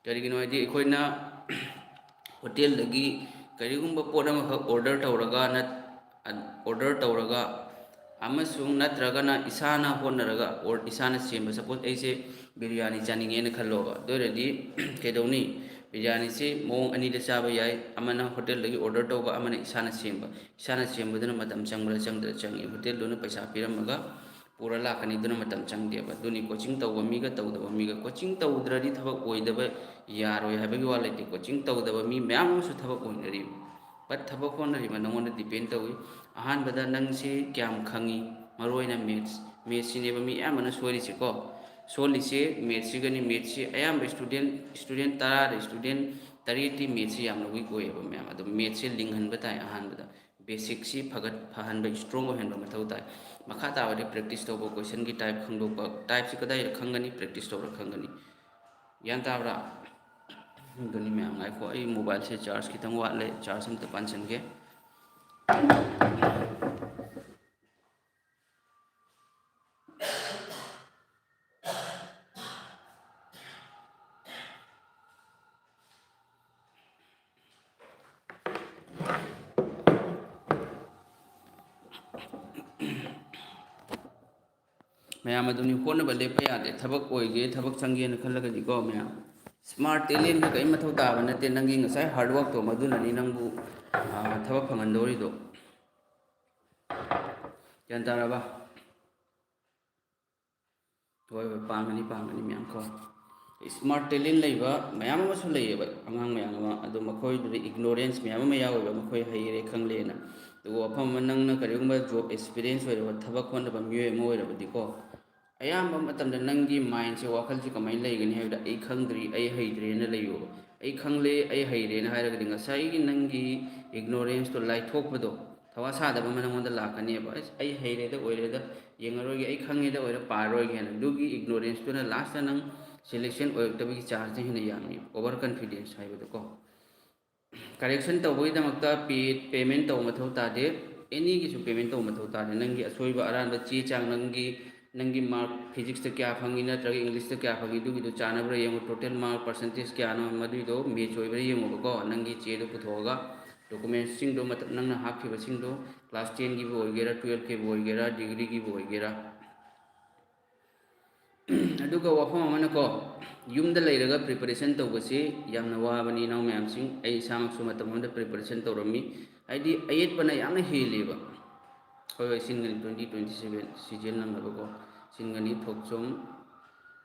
ꯀꯔꯤꯒꯤꯅꯣ ꯍꯥꯏꯗꯤ, ꯑꯩꯈꯣꯏꯅ ꯍꯣꯇꯦꯜꯗꯒꯤ ꯀꯔꯤꯒꯨꯝꯕ ꯄꯣꯠ ꯑꯃꯈꯛ ꯑꯣꯔꯗꯔ ꯇꯧꯔꯒ ꯅꯠ-, ꯑꯣꯔꯗꯔ ꯇꯧꯔꯒ ꯑꯃꯁꯨꯡ ꯅꯠꯇ꯭ꯔꯒꯅ ꯏꯁꯥꯅ ꯍꯣꯠꯅꯔꯒ ꯑꯣꯔ ꯏꯁꯥꯅ ꯁꯦꯝꯕ, ꯁꯄꯣꯁ ꯑꯩꯁꯦ ꯕꯤꯔꯌꯥꯅꯤ ꯆꯥꯅꯤꯡꯉꯦꯅ ꯈꯜꯂꯣꯕ, ꯑꯗꯨ ꯑꯣꯏꯔꯗꯤ ꯀꯩꯗꯧꯅꯤ? ꯕꯤꯔꯌꯥꯅꯤꯁꯤ ꯃꯑꯣꯡ ꯑꯅꯤꯗ ꯆꯥꯕ ꯌꯥꯏ, ꯑꯃꯅ ꯍꯣꯇꯦꯜꯗꯒꯤ ꯑꯣꯔꯗꯔ ꯇꯧꯕ, ꯑꯃꯅ ꯏꯁꯥꯅ ꯁꯦꯝꯕ꯫ ꯏꯁꯥꯅ ꯁꯦꯝꯕꯗꯨꯅ ꯃꯇꯝ ꯆꯪꯕ꯭ꯔꯥ ꯆꯪꯗ꯭ꯔꯥ? ꯆꯪꯉꯤ꯫ ꯍꯣꯇꯦꯜꯗꯨꯅ ꯄꯩꯁꯥ ꯄꯤꯔꯝꯃꯒ ꯄꯨꯔ ꯂꯥꯛꯀꯅꯤ, ꯑꯗꯨꯅ ꯃꯇꯝ ꯆꯪꯗꯦꯕ꯫ ꯑꯗꯨꯅꯤ ꯀꯣꯆꯤꯡ ꯇꯧꯕ ꯃꯤꯒ ꯇꯧꯗꯕ ꯃꯤꯒ꯫ ꯀꯣꯆꯤꯡ ꯇꯧꯗ꯭ꯔꯗꯤ ꯊꯕꯛ ꯑꯣꯏꯗꯕ ꯌꯥꯔꯣꯏ ꯍꯥꯏꯕꯒꯤ ꯋꯥ ꯂꯩꯇꯦ꯫ ꯀꯣꯆꯤꯡ ꯇꯧꯗꯕ ꯃꯤ ꯃꯌꯥꯝ ꯑꯃꯁꯨ ꯊꯕꯛ ꯑꯣꯏꯅꯔꯤꯕ꯫ ꯕꯠ ꯊꯕꯛ ꯍꯣꯠꯅꯔꯤꯕ ꯅꯉꯣꯟꯗ ꯗꯤꯄꯦꯟ ꯇꯧꯏ꯫ ꯑꯍꯥꯟꯕꯗ ꯅꯪꯁꯦ ꯀꯌꯥꯝ ꯈꯪꯉꯤ? ꯃꯔꯨ ꯑꯣꯏꯅ ꯃꯦꯠꯁ, ꯃꯦꯠꯁꯁꯤꯅꯦꯕ ꯃꯤ ꯑꯌꯥꯝꯕꯅ ꯁꯣꯏꯔꯤꯁꯦꯀꯣ꯫ ꯁꯣꯜꯂꯤꯁꯦ ꯃꯦꯠꯁꯁꯤꯒꯅꯤ꯫ ꯃꯦꯠꯁꯁꯤ ꯑꯌꯥꯝꯕ ꯁ꯭ꯇꯨꯗꯦꯟ, ꯁ꯭ꯇꯨꯗꯦꯟ ꯇꯔꯥꯗ ꯁ꯭ꯇꯨꯗꯦꯟ ꯇꯔꯦꯠꯇꯤ ꯃꯦꯠꯁꯁꯤ ꯌꯥꯝꯅ ꯋꯤꯛ ꯑꯣꯏꯌꯦꯕ ꯃꯌꯥꯝ꯫ ꯑꯗꯣ ꯃꯦꯠꯁꯁꯦ ꯂꯤꯡꯍꯟꯕ ꯇꯥꯏ ꯑꯍꯥꯟꯕꯗ꯫ ꯕꯦꯁꯤꯛꯁꯤ ꯐꯒꯠ-, ꯐꯍꯟꯕ, ꯏꯁꯇ꯭ꯔꯣꯡ ꯑꯣꯏꯍꯟꯕ ꯃꯊꯧ ꯇꯥꯏ꯫ ꯃꯈꯥ ꯇꯥꯕꯗꯤ ꯄ꯭ꯔꯦꯛꯇꯤꯁ ꯇꯧꯕ, ꯀꯣꯏꯁꯟꯒꯤ ꯇꯥꯏꯞ ꯈꯪꯗꯣꯛꯄ꯫ ꯇꯥꯏꯞꯁꯤ ꯀꯗꯥꯏꯗ ꯈꯪꯒꯅꯤ? ꯄ꯭ꯔꯦꯛꯇꯤꯁ ꯇꯧꯔ ꯈꯪꯒꯅꯤ꯫ ꯒ꯭ꯌꯥꯟ ꯇꯥꯕ꯭ꯔꯥ? ꯑꯗꯨꯅꯤ ꯃꯌꯥꯝ꯫ ꯉꯥꯏꯈꯣ, ꯑꯩ ꯃꯣꯕꯥꯏꯜꯁꯦ ꯆꯥꯔꯖ ꯈꯤꯇꯪ ꯋꯥꯠꯂꯦ, ꯆꯥꯔꯖ ꯑꯝꯇ ꯄꯥꯟꯁꯤꯟꯒꯦ꯫ ꯃꯌꯥꯝ ꯑꯗꯨꯅꯤ, ꯍꯣꯠꯅꯕ ꯂꯦꯞꯄ ꯌꯥꯗꯦ꯫ ꯊꯕꯛ ꯑꯣꯏꯒꯦ, ꯊꯕꯛ ꯆꯪꯒꯦꯅ ꯈꯜꯂꯒꯗꯤꯀꯣ ꯃꯌꯥꯝ, ꯁ꯭ꯃꯥꯔꯠ ꯇꯦꯂꯦꯟꯒ ꯀꯔꯤꯝ ꯃꯊꯧ ꯇꯥꯕ ꯅꯠꯇꯦ꯫ ꯅꯪꯒꯤ ꯉꯁꯥꯏ ꯍꯥꯔꯗ ꯋꯥꯔꯛꯇꯣ, ꯃꯗꯨꯅꯅꯤ ꯅꯪꯕꯨ, ꯑꯥ, ꯊꯕꯛ ꯐꯪꯍꯟꯗꯧꯔꯤꯗꯣ꯫ ꯒ꯭ꯌꯥꯟ ꯇꯥꯔꯕ? ꯍꯣꯏ, ꯍꯣꯏ, ꯄꯥꯡꯒꯅꯤ, ꯄꯥꯡꯒꯅꯤ ꯃꯌꯥꯝ ꯀꯣ꯫ ꯁ꯭ꯃꯥꯔꯠ ꯇꯦꯂꯦꯟ ꯂꯩꯕ ꯃꯌꯥꯝ ꯑꯃꯁꯨ ꯂꯩꯌꯦꯕ, ꯑꯉꯥꯡ ꯃꯌꯥꯝ ꯑꯃ꯫ ꯑꯗꯣ ꯃꯈꯣꯏꯗꯨꯗ ꯏꯒꯅꯣꯔꯦꯟꯁ ꯃꯌꯥꯝ ꯑꯃ ꯌꯥꯎꯋꯦꯕ, ꯃꯈꯣꯏ ꯍꯩꯔꯦ ꯈꯪꯂꯦꯅ꯫ ꯑꯗꯨꯒ ꯋꯥꯐꯝ ꯑꯃ, ꯅꯪꯅ ꯀꯔꯤꯒꯨꯝꯕ ꯖꯣꯕ ꯑꯦꯛꯁꯄꯤꯔꯤꯌꯦꯟꯁ ꯑꯣꯏꯔꯕ, ꯊꯕꯛ ꯍꯣꯠꯅꯕ ꯃꯤꯑꯣꯏ ꯑꯃ ꯑꯣꯏꯔꯕꯗꯤꯀꯣ, ꯑꯌꯥꯝꯕ ꯃꯇꯝꯗ ꯅꯪꯒꯤ ꯃꯥꯏꯟꯁꯦ, ꯋꯥꯈꯜꯁꯦ ꯀꯃꯥꯏꯅ ꯂꯩꯒꯅꯤ ꯍꯥꯏꯕꯗ, "ꯑꯩ ꯈꯪꯗ꯭ꯔꯤ, ꯑꯩ ꯍꯩꯇ꯭ꯔꯦꯅ" ꯂꯩꯌꯣꯕ꯫ "ꯑꯩ ꯈꯪꯂꯦ, ꯑꯩ ꯍꯩꯔꯦꯅ" ꯍꯥꯏꯔꯒꯗꯤ ꯉꯁꯥꯏꯒꯤ ꯅꯪꯒꯤ ꯏꯒꯅꯣꯔꯦꯟꯁꯇꯣ ꯂꯥꯏꯊꯣꯛꯄꯗꯣ, ꯊꯋꯥ ꯁꯥꯗꯕ ꯑꯃ ꯅꯪꯉꯣꯟꯗ ꯂꯥꯛꯀꯅꯦꯕ꯫ "ꯑꯁ, ꯑꯩ ꯍꯩꯔꯦꯗ ꯑꯣꯏꯔꯦꯗ, ꯌꯦꯡꯉꯔꯣꯏꯒꯦ, ꯑꯩ ꯈꯪꯉꯦꯗ ꯑꯣꯏꯔꯦ ꯄꯥꯔꯔꯣꯏꯒꯦ" ꯍꯥꯏꯅ꯫ ꯑꯗꯨꯒꯤ ꯏꯒꯅꯣꯔꯦꯟꯁꯇꯨꯅ ꯂꯥꯁꯇ ꯅꯪ ꯁꯦꯂꯦꯛꯁꯟ ꯑꯣꯏꯔꯛꯇꯕꯒꯤ ꯆꯥꯟꯁꯅ ꯍꯦꯟꯅ ꯌꯥꯝꯃꯤ, ꯑꯣꯚꯔ ꯀꯟꯐꯤꯗꯦꯟꯁ ꯍꯥꯏꯕꯗꯣꯀꯣ꯫ ꯀꯔꯦꯛꯁꯟ ꯇꯧꯕꯒꯤꯗꯃꯛꯇ ꯄꯦ, ꯄꯦꯃꯦꯟ ꯇꯧꯕ ꯃꯊꯧ ꯇꯥꯗꯦ, ꯑꯦꯅꯤꯒꯤꯁꯨ ꯄꯦꯃꯦꯟ ꯇꯧꯕ ꯃꯊꯧ ꯇꯥꯗꯦ꯫ ꯅꯪꯒꯤ ꯑꯁꯣꯏꯕ ꯑꯔꯥꯟꯕ ꯆꯦ ꯆꯥꯡ, ꯅꯪꯒꯤ, ꯅꯪꯒꯤ ꯃꯥꯔꯛ ꯐꯤꯖꯤꯛꯁꯇ ꯀꯌꯥ ꯐꯪꯉꯤ ꯅꯠꯇ꯭ꯔꯒ ꯏꯪꯂꯤꯁꯇ ꯀꯌꯥ ꯐꯪꯉꯤ, ꯑꯗꯨꯒꯤꯗꯣ ꯆꯥꯟꯅꯕ꯭ꯔꯥ ꯌꯦꯡꯉꯣ, ꯇꯣꯇꯦꯜ ꯃꯥꯔꯛ ꯄꯥꯔꯁꯦꯟꯇꯦꯖ ꯀꯌꯥꯅꯣ, ꯃꯗꯨꯏꯗꯣ ꯃꯦꯠꯆ ꯑꯣꯏꯕ꯭ꯔꯥ ꯌꯦꯡꯉꯣꯕꯀꯣ꯫ ꯅꯪꯒꯤ ꯆꯦꯗꯣ ꯄꯨꯊꯣꯛꯑꯒ, ꯗꯣꯀꯨꯃꯦꯟꯁꯁꯤꯡꯗꯣ, ꯃꯊꯛ ꯅꯪꯅ ꯍꯥꯞꯈꯤꯕꯁꯤꯡꯗꯣ, ꯀ꯭ꯂꯥꯁ ꯇꯦꯟꯒꯤꯕꯨ ꯑꯣꯏꯒꯦꯔꯥ, ꯇꯨꯌꯦꯜꯐꯀꯤꯕꯨ ꯑꯣꯏꯒꯦꯔꯥ, ꯗꯤꯒ꯭ꯔꯤꯒꯤꯕꯨ ꯑꯣꯏꯒꯦꯔꯥ꯫ ꯑꯗꯨꯒ ꯋꯥꯐꯝ ꯑꯃꯅꯀꯣ, ꯌꯨꯝꯗ ꯂꯩꯔꯒ ꯄ꯭ꯔꯤꯄꯦꯔꯦꯁꯟ ꯇꯧꯕꯁꯤ ꯌꯥꯝꯅ ꯋꯥꯕꯅꯤ, ꯏꯅꯥꯎ ꯃꯌꯥꯝꯁꯤꯡ꯫ ꯑꯩ ꯏꯁꯥꯃꯛꯁꯨ ꯃꯇꯝ ꯑꯃꯗ ꯄ꯭ꯔꯤꯄꯦꯔꯦꯁꯟ ꯇꯧꯔꯝꯃꯤ, ꯍꯥꯏꯗꯤ ꯑꯌꯦꯠꯄꯅ ꯌꯥꯝꯅ ꯍꯦꯜꯂꯦꯕ꯫ ꯍꯣꯏ, ꯍꯣꯏ, ꯁꯤꯟꯒꯅꯤ, ꯇ꯭ꯋꯦꯟꯇꯤ ꯇ꯭ꯋꯦꯟꯇꯤ ꯁꯦꯚꯦꯟ ꯁꯤꯖꯟ ꯅꯪꯅꯕꯀꯣ, ꯁꯤꯟꯒꯅꯤ꯫ ꯊꯣꯛꯆꯣꯝ,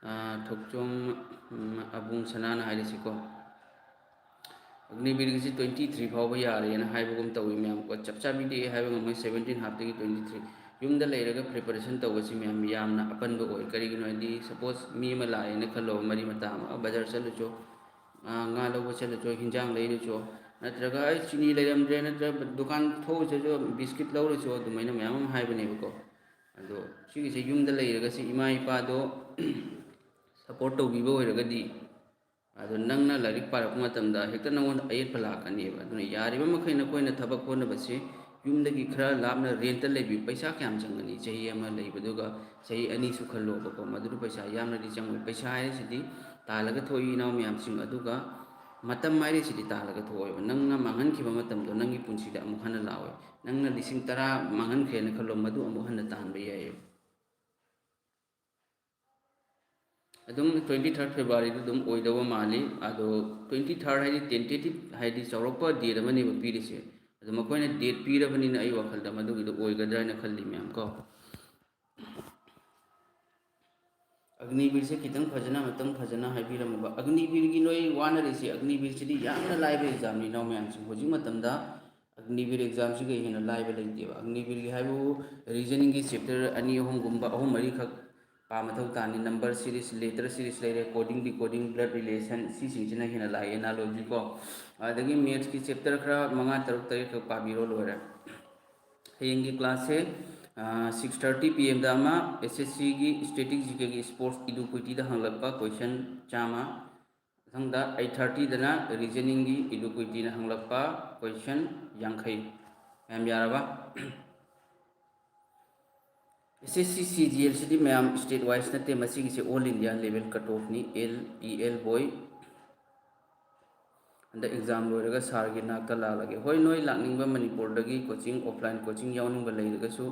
ꯑꯥ, ꯊꯣꯛꯆꯣꯝ, ꯎꯝ, ꯑꯕꯨꯡ ꯁꯅꯥꯅ ꯍꯥꯏꯔꯤꯁꯤꯀꯣ꯫ ꯑꯒꯅꯤꯕꯤꯔꯒꯤꯁꯤ ꯇ꯭ꯋꯦꯟꯇꯤ ꯊ꯭ꯔꯤ ꯐꯥꯎꯕ ꯌꯥꯔꯦꯅ ꯍꯥꯏꯕꯒꯨꯝ ꯇꯧꯏ ꯃꯌꯥꯝ ꯀꯣ꯫ ꯆꯞ ꯆꯥꯕꯤꯗꯤ ꯑꯩ ꯍꯥꯏꯕ ꯉꯝꯃꯣꯏ, ꯁꯕꯦꯟꯇꯤꯟ ꯍꯥꯞꯇꯒꯤ ꯇ꯭ꯋꯦꯟꯇꯤ ꯊ꯭ꯔꯤ꯫ ꯌꯨꯝꯗ ꯂꯩꯔꯒ ꯄ꯭ꯔꯤꯄꯦꯔꯦꯁꯟ ꯇꯧꯕꯁꯤ ꯃꯌꯥꯝ ꯌꯥꯝꯅ ꯑꯄꯟꯕ ꯑꯣꯏ꯫ ꯀꯔꯤꯒꯤꯅꯣ ꯍꯥꯏꯗꯤ, ꯁꯄꯣꯁ ꯃꯤ ꯑꯃ ꯂꯥꯛꯑꯦꯅ ꯈꯜꯂꯣ, ꯃꯔꯤ ꯃꯇꯥ ꯑꯃ, "ꯕꯖꯥꯔ ꯆꯠꯂꯨꯆꯣ, ꯑꯥ, ꯉꯥ ꯂꯧꯕ ꯆꯠꯂꯨꯆꯣ, ꯍꯤꯟꯖꯥꯡ ꯂꯩꯔꯨꯆꯣ, ꯅꯠꯇ꯭ꯔꯒ ꯑꯩ ꯆꯤꯅꯤ ꯂꯩꯔꯝꯗ꯭ꯔꯦ, ꯅꯠꯇ꯭ꯔꯒ ꯗꯨꯀꯥꯟ ꯊꯣꯛꯎꯆꯣ, ꯕꯤꯁꯀꯤꯠ ꯂꯧꯔꯨꯆꯣ", ꯑꯗꯨꯃꯥꯏꯅ ꯃꯌꯥꯝ ꯑꯃ ꯍꯥꯏꯕꯅꯦꯕꯀꯣ꯫ ꯑꯗꯣ ꯁꯤꯒꯤꯁꯦ ꯌꯨꯝꯗ ꯂꯩꯔꯒꯁꯤ ꯏꯃꯥ ꯏꯄꯥꯗꯣ ꯁꯞꯄꯣꯔꯠ ꯇꯧꯕꯤꯕ ꯑꯣꯏꯔꯒꯗꯤ, ꯑꯗꯣ ꯅꯪꯅ ꯂꯥꯏꯔꯤꯛ ꯄꯥꯔꯛꯄ ꯃꯇꯝꯗ ꯍꯦꯛꯇ ꯅꯪꯉꯣꯟꯗ ꯑꯌꯦꯠꯄ ꯂꯥꯛꯀꯅꯦꯕ꯫ ꯑꯗꯨꯅ ꯌꯥꯔꯤꯕ ꯃꯈꯩ ꯅꯈꯣꯏꯅ ꯊꯕꯛ ꯍꯣꯠꯅꯕꯁꯤ ꯌꯨꯝꯗꯒꯤ ꯈꯔ ꯂꯥꯞꯅ ꯔꯦꯟꯠꯇ ꯂꯩꯕꯤꯌꯨ꯫ ꯄꯩꯁꯥ ꯀꯌꯥꯝ ꯆꯪꯒꯅꯤ? ꯆꯍꯤ ꯑꯃ ꯂꯩꯕꯗꯨꯒ ꯆꯍꯤ ꯑꯅꯤꯁꯨ ꯈꯜꯂꯣꯕꯀꯣ, ꯃꯗꯨꯗ ꯄꯩꯁꯥ ꯌꯥꯝꯅꯗꯤ ꯆꯪꯉꯣꯏ꯫ ꯄꯩꯁꯥ ꯍꯥꯏꯔꯤꯁꯤꯗꯤ ꯇꯥꯜꯂꯒ ꯊꯣꯛꯏ, ꯏꯅꯥꯎ ꯃꯌꯥꯝꯁꯤꯡ꯫ ꯑꯗꯨꯒ ꯃꯇꯝ ꯍꯥꯏꯔꯤꯁꯤꯗꯤ ꯇꯥꯜꯂꯒ ꯊꯣꯛꯑꯣꯏꯕ꯫ ꯅꯪꯅ ꯃꯥꯡꯍꯟꯈꯤꯕ ꯃꯇꯝꯗꯣ ꯅꯪꯒꯤ ꯄꯨꯟꯁꯤꯗ ꯑꯃꯨꯛ ꯍꯟꯅ ꯂꯥꯛꯑꯣꯏ꯫ ꯅꯪꯅ ꯂꯤꯁꯤꯡ ꯇꯔꯥ ꯃꯥꯡꯍꯟꯈ꯭ꯔꯦꯅ ꯈꯜꯂꯣ, ꯃꯗꯨ ꯑꯃꯨꯛ ꯍꯟꯅ ꯇꯥꯟꯕ ꯌꯥꯏꯑꯕ꯫ ꯑꯗꯨꯝ ꯇ꯭ꯋꯦꯟꯇꯤ ꯊꯥꯔꯠ ꯐꯦꯕ꯭ꯔꯨꯋꯥꯔꯤꯗ ꯑꯗꯨꯝ ꯑꯣꯏꯗꯧꯕ ꯃꯥꯜꯂꯤ꯫ ꯑꯗꯣ ꯇ꯭ꯋꯦꯟꯇꯤ ꯊꯥꯔꯠ ꯍꯥꯏꯗꯤ ꯇꯦꯟꯇꯦꯇꯤꯞ, ꯍꯥꯏꯗꯤ ꯆꯥꯎꯔꯛꯄ ꯗꯦꯠ ꯑꯃꯅꯦꯕ ꯄꯤꯔꯤꯁꯦ꯫ ꯑꯗꯣ ꯃꯈꯣꯏꯅ ꯗꯦꯠ ꯄꯤꯔꯕꯅꯤꯅ ꯑꯩ ꯋꯥꯈꯜꯗ ꯃꯗꯨꯒꯤꯗꯣ ꯑꯣꯏꯒꯗ꯭ꯔꯥ ꯍꯥꯏꯅ ꯈꯜꯂꯤ ꯃꯌꯥꯝ ꯀꯣ꯫ ꯑꯒꯅꯤꯕꯤꯔꯁꯦ ꯈꯤꯇꯪ ꯐꯖꯅ, ꯑꯃꯇꯪ ꯐꯖꯅ ꯍꯥꯏꯕꯤꯔꯝꯃꯨꯕ꯫ ꯑꯒꯅꯤꯕꯤꯔꯒꯤ ꯅꯣꯏ ꯋꯥꯅꯔꯤꯁꯦ, ꯑꯒꯅꯤꯕꯤꯔꯁꯤꯗꯤ ꯌꯥꯝꯅ ꯂꯥꯏꯕ ꯑꯦꯛꯖꯥꯝꯅꯤ ꯏꯅꯥꯎ ꯃꯌꯥꯝꯁꯤꯡ꯫ ꯍꯧꯖꯤꯛ ꯃꯇꯝꯗ ꯑꯒꯅꯤꯕꯤꯔ ꯑꯦꯛꯖꯥꯝꯁꯤꯒ ꯍꯦꯟꯅ ꯂꯥꯏꯕ ꯂꯩꯇꯦꯕ꯫ ꯑꯒꯅꯤꯕꯤꯔꯒꯤ ꯍꯥꯏꯕꯕꯨ ꯔꯤꯖꯅꯤꯡꯒꯤ ꯆꯦꯞꯇꯔ ꯑꯅꯤ ꯑꯍꯨꯝꯒꯨꯝꯕ, ꯑꯍꯨꯝ ꯃꯔꯤꯈꯛ ꯄꯥ ꯃꯊꯧ ꯇꯥꯅꯤ꯫ ꯅꯝꯕꯔ ꯁꯤꯔꯤꯁ, ꯂꯦꯇꯔ ꯁꯤꯔꯤꯁ ꯂꯩꯔꯦ, ꯀꯣꯗꯤꯡ, ꯗꯤꯀꯣꯗꯤꯡ, ꯕ꯭ꯂꯠ ꯔꯤꯂꯦꯁꯟ, ꯁꯤꯁꯤꯡꯁꯤꯅ ꯍꯦꯟꯅ ꯂꯥꯏ, ꯑꯦꯅꯥꯂꯣꯖꯤ ꯀꯣ꯫ ꯑꯗꯒꯤ ꯃꯦꯠꯁꯀꯤ ꯆꯦꯞꯇꯔ ꯈꯔ ꯃꯉꯥ, ꯇꯔꯨꯛ, ꯇꯔꯦꯠꯈꯛ ꯄꯥꯕꯤꯔꯣ, ꯂꯣꯏꯔꯦ꯫ ꯍꯌꯦꯡꯒꯤ ꯀ꯭ꯂꯥꯁꯁꯦ ꯁꯤꯛꯁ ꯊꯥꯔꯇꯤ ꯄꯤ ꯑꯦꯝꯗ ꯑꯃ, ꯑꯦꯁ ꯑꯦꯁ ꯁꯤꯒꯤ ꯁ꯭ꯇꯦꯇꯤꯛ ꯖꯤ ꯀꯦꯒꯤ ꯁ꯭ꯄꯣꯔꯠꯁ ꯏꯗꯨꯀ꯭ꯋꯤꯇꯤꯗ ꯍꯪꯂꯛꯄ ꯀꯣꯏꯁꯟ ꯆꯥꯝꯃ꯫ ꯃꯊꯪꯗ ꯑꯩꯠ ꯊꯥꯔꯇꯤꯗꯅ ꯔꯤꯖꯅꯤꯡꯒꯤ ꯏꯗꯨꯀ꯭ꯋꯤꯇꯤꯅ ꯍꯪꯂꯛꯄ ꯀꯣꯏꯁꯟ ꯌꯥꯡꯈꯩ꯫ ꯃꯌꯥꯝ ꯌꯥꯔꯕ? ꯑꯦꯁ ꯑꯦꯁ ꯁꯤ ꯁꯤ ꯖꯤ ꯑꯦꯜꯁꯤꯗꯤ ꯃꯌꯥꯝ ꯁ꯭ꯇꯦꯠ ꯋꯥꯏꯁ ꯅꯠꯇꯦ, ꯃꯁꯤꯒꯤꯁꯦ ꯑꯣꯜ ꯏꯟꯗꯤꯌꯥ ꯂꯦꯚꯦꯜ ꯀꯠ ꯑꯣꯐꯅꯤ꯫ ꯑꯦꯜ ꯏ ꯑꯦꯜ ꯕꯣꯏ ꯍꯟꯗꯛ ꯑꯦꯛꯖꯥꯝ ꯂꯣꯏꯔꯒ ꯁꯥꯔꯒꯤ ꯅꯥꯛꯇ ꯂꯥꯛꯂꯒꯦ꯫ ꯍꯣꯏ, ꯅꯣꯏ ꯂꯥꯛꯅꯤꯡꯕ ꯃꯅꯤꯄꯨꯔꯗꯒꯤ ꯀꯣꯆꯤꯡ, ꯑꯣꯐꯂꯥꯏꯟ ꯀꯣꯆꯤꯡ ꯌꯥꯎꯅꯤꯡꯕ ꯂꯩꯔꯒꯁꯨ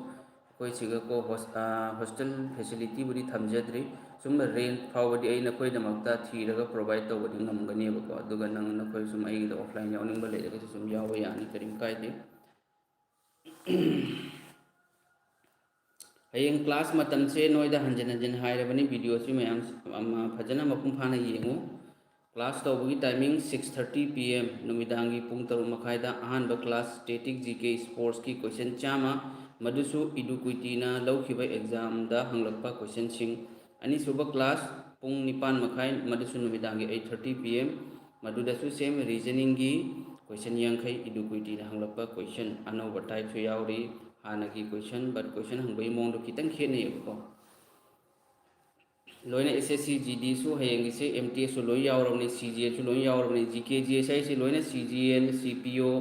ꯑꯩꯈꯣꯏ ꯁꯤꯒ ꯀꯣ ꯍꯣꯁ-, ꯑ, ꯍꯣꯁꯇꯦꯜ ꯐꯦꯁꯤꯂꯤꯇꯤꯕꯨꯗꯤ ꯊꯝꯖꯗ꯭ꯔꯤ꯫ ꯁꯨꯝ ꯔꯦꯟꯠ ꯐꯥꯎꯕꯗꯤ ꯑꯩ ꯅꯈꯣꯏꯗꯃꯛꯇ ꯊꯤꯔꯒ ꯄ꯭ꯔꯣꯚꯥꯏꯠ ꯇꯧꯕꯗꯤ ꯉꯝꯒꯅꯦꯕꯀꯣ꯫ ꯑꯗꯨꯒ ꯅꯪ, ꯅꯈꯣꯏ ꯁꯨꯝ ꯑꯩꯒꯤꯗ ꯑꯣꯐꯂꯥꯏꯟ ꯌꯥꯎꯅꯤꯡꯕ ꯂꯩꯔꯒꯁꯨ ꯁꯨꯝ ꯌꯥꯎꯕ ꯌꯥꯅꯤ, ꯀꯔꯤꯝ ꯀꯥꯏꯗꯦ꯫ ꯍꯌꯦꯡ ꯀ꯭ꯂꯥꯁ ꯃꯇꯝꯁꯦ ꯅꯣꯏꯗ ꯍꯟꯖꯤꯟ ꯍꯟꯖꯤꯟ ꯍꯥꯏꯔꯕꯅꯤ, ꯚꯤꯗꯤꯑꯣꯁꯤ ꯃꯌꯥꯝ, ꯑꯃ, ꯐꯖꯅ ꯃꯄꯨꯡ ꯐꯥꯅ ꯌꯦꯡꯉꯨ꯫ ꯀ꯭ꯂꯥꯁ ꯇꯧꯕꯒꯤ timing six thirty P M, ꯅꯨꯃꯤꯗꯥꯡꯒꯤ ꯄꯨꯡ ꯇꯔꯨꯛ ꯃꯈꯥꯏꯗ꯫ ꯑꯍꯥꯟꯕ ꯀ꯭ꯂꯥꯁ ꯁ꯭ꯇꯦꯇꯤꯛ ꯖꯤ ꯀꯦ ꯁ꯭ꯄꯣꯔꯠꯁꯀꯤ ꯀꯣꯏꯁꯟ ꯆꯥꯝꯃ, ꯃꯗꯨꯁꯨ ꯏꯗꯨꯀ꯭ꯋꯤꯇꯤꯅ ꯂꯧꯈꯤꯕ ꯑꯦꯛꯖꯥꯝꯗ ꯍꯪꯂꯛꯄ ꯀꯣꯏꯁꯟꯁꯤꯡ꯫ ꯑꯅꯤꯁꯨꯕ ꯀ꯭ꯂꯥꯁ ꯄꯨꯡ ꯅꯤꯄꯥꯟ ꯃꯈꯥꯏ, ꯃꯗꯨꯁꯨ ꯅꯨꯃꯤꯗꯥꯡꯒꯤ ꯑꯩꯠ ꯊꯥꯔꯇꯤ ꯄꯤ ꯑꯦꯝ, ꯃꯗꯨꯗꯁꯨ ꯁꯦꯝ ꯔꯤꯖꯅꯤꯡꯒꯤ ꯀꯣꯏꯁꯟ ꯌꯥꯡꯈꯩ, ꯏꯗꯨꯀ꯭ꯋꯤꯇꯤꯅ ꯍꯪꯂꯛꯄ ꯀꯣꯏꯁꯟ꯫ ꯑꯅꯧꯕ ꯇꯥꯏꯞꯁꯨ ꯌꯥꯎꯔꯤ, ꯍꯥꯟꯅꯒꯤ ꯀꯣꯏꯁꯟ, ꯕꯠ ꯀꯣꯏꯁꯟ ꯍꯪꯕꯒꯤ ꯃꯑꯣꯡꯗꯣ ꯈꯤꯇꯪ ꯈꯦꯠꯅꯩꯌꯦꯕꯀꯣ꯫ ꯂꯣꯏꯅ ꯑꯦꯁ ꯑꯦꯁ ꯁꯤ ꯖꯤ ꯗꯤꯁꯨ ꯍꯌꯦꯡꯒꯤꯁꯦ, ꯑꯦꯝ ꯇꯤ ꯑꯦꯁꯁꯨ ꯂꯣꯏ ꯌꯥꯎꯔꯕꯅꯤ, ꯁꯤ ꯖꯤ ꯑꯦꯜꯁꯨ ꯂꯣꯏ ꯌꯥꯎꯔꯕꯅꯤ, ꯖꯤ ꯀꯦ ꯖꯤ ꯑꯦꯁ ꯍꯥꯏꯁꯦ ꯂꯣꯏꯅ ꯁꯤ ꯖꯤ ꯑꯦꯜ, ꯁꯤ ꯄꯤ ꯑꯣ,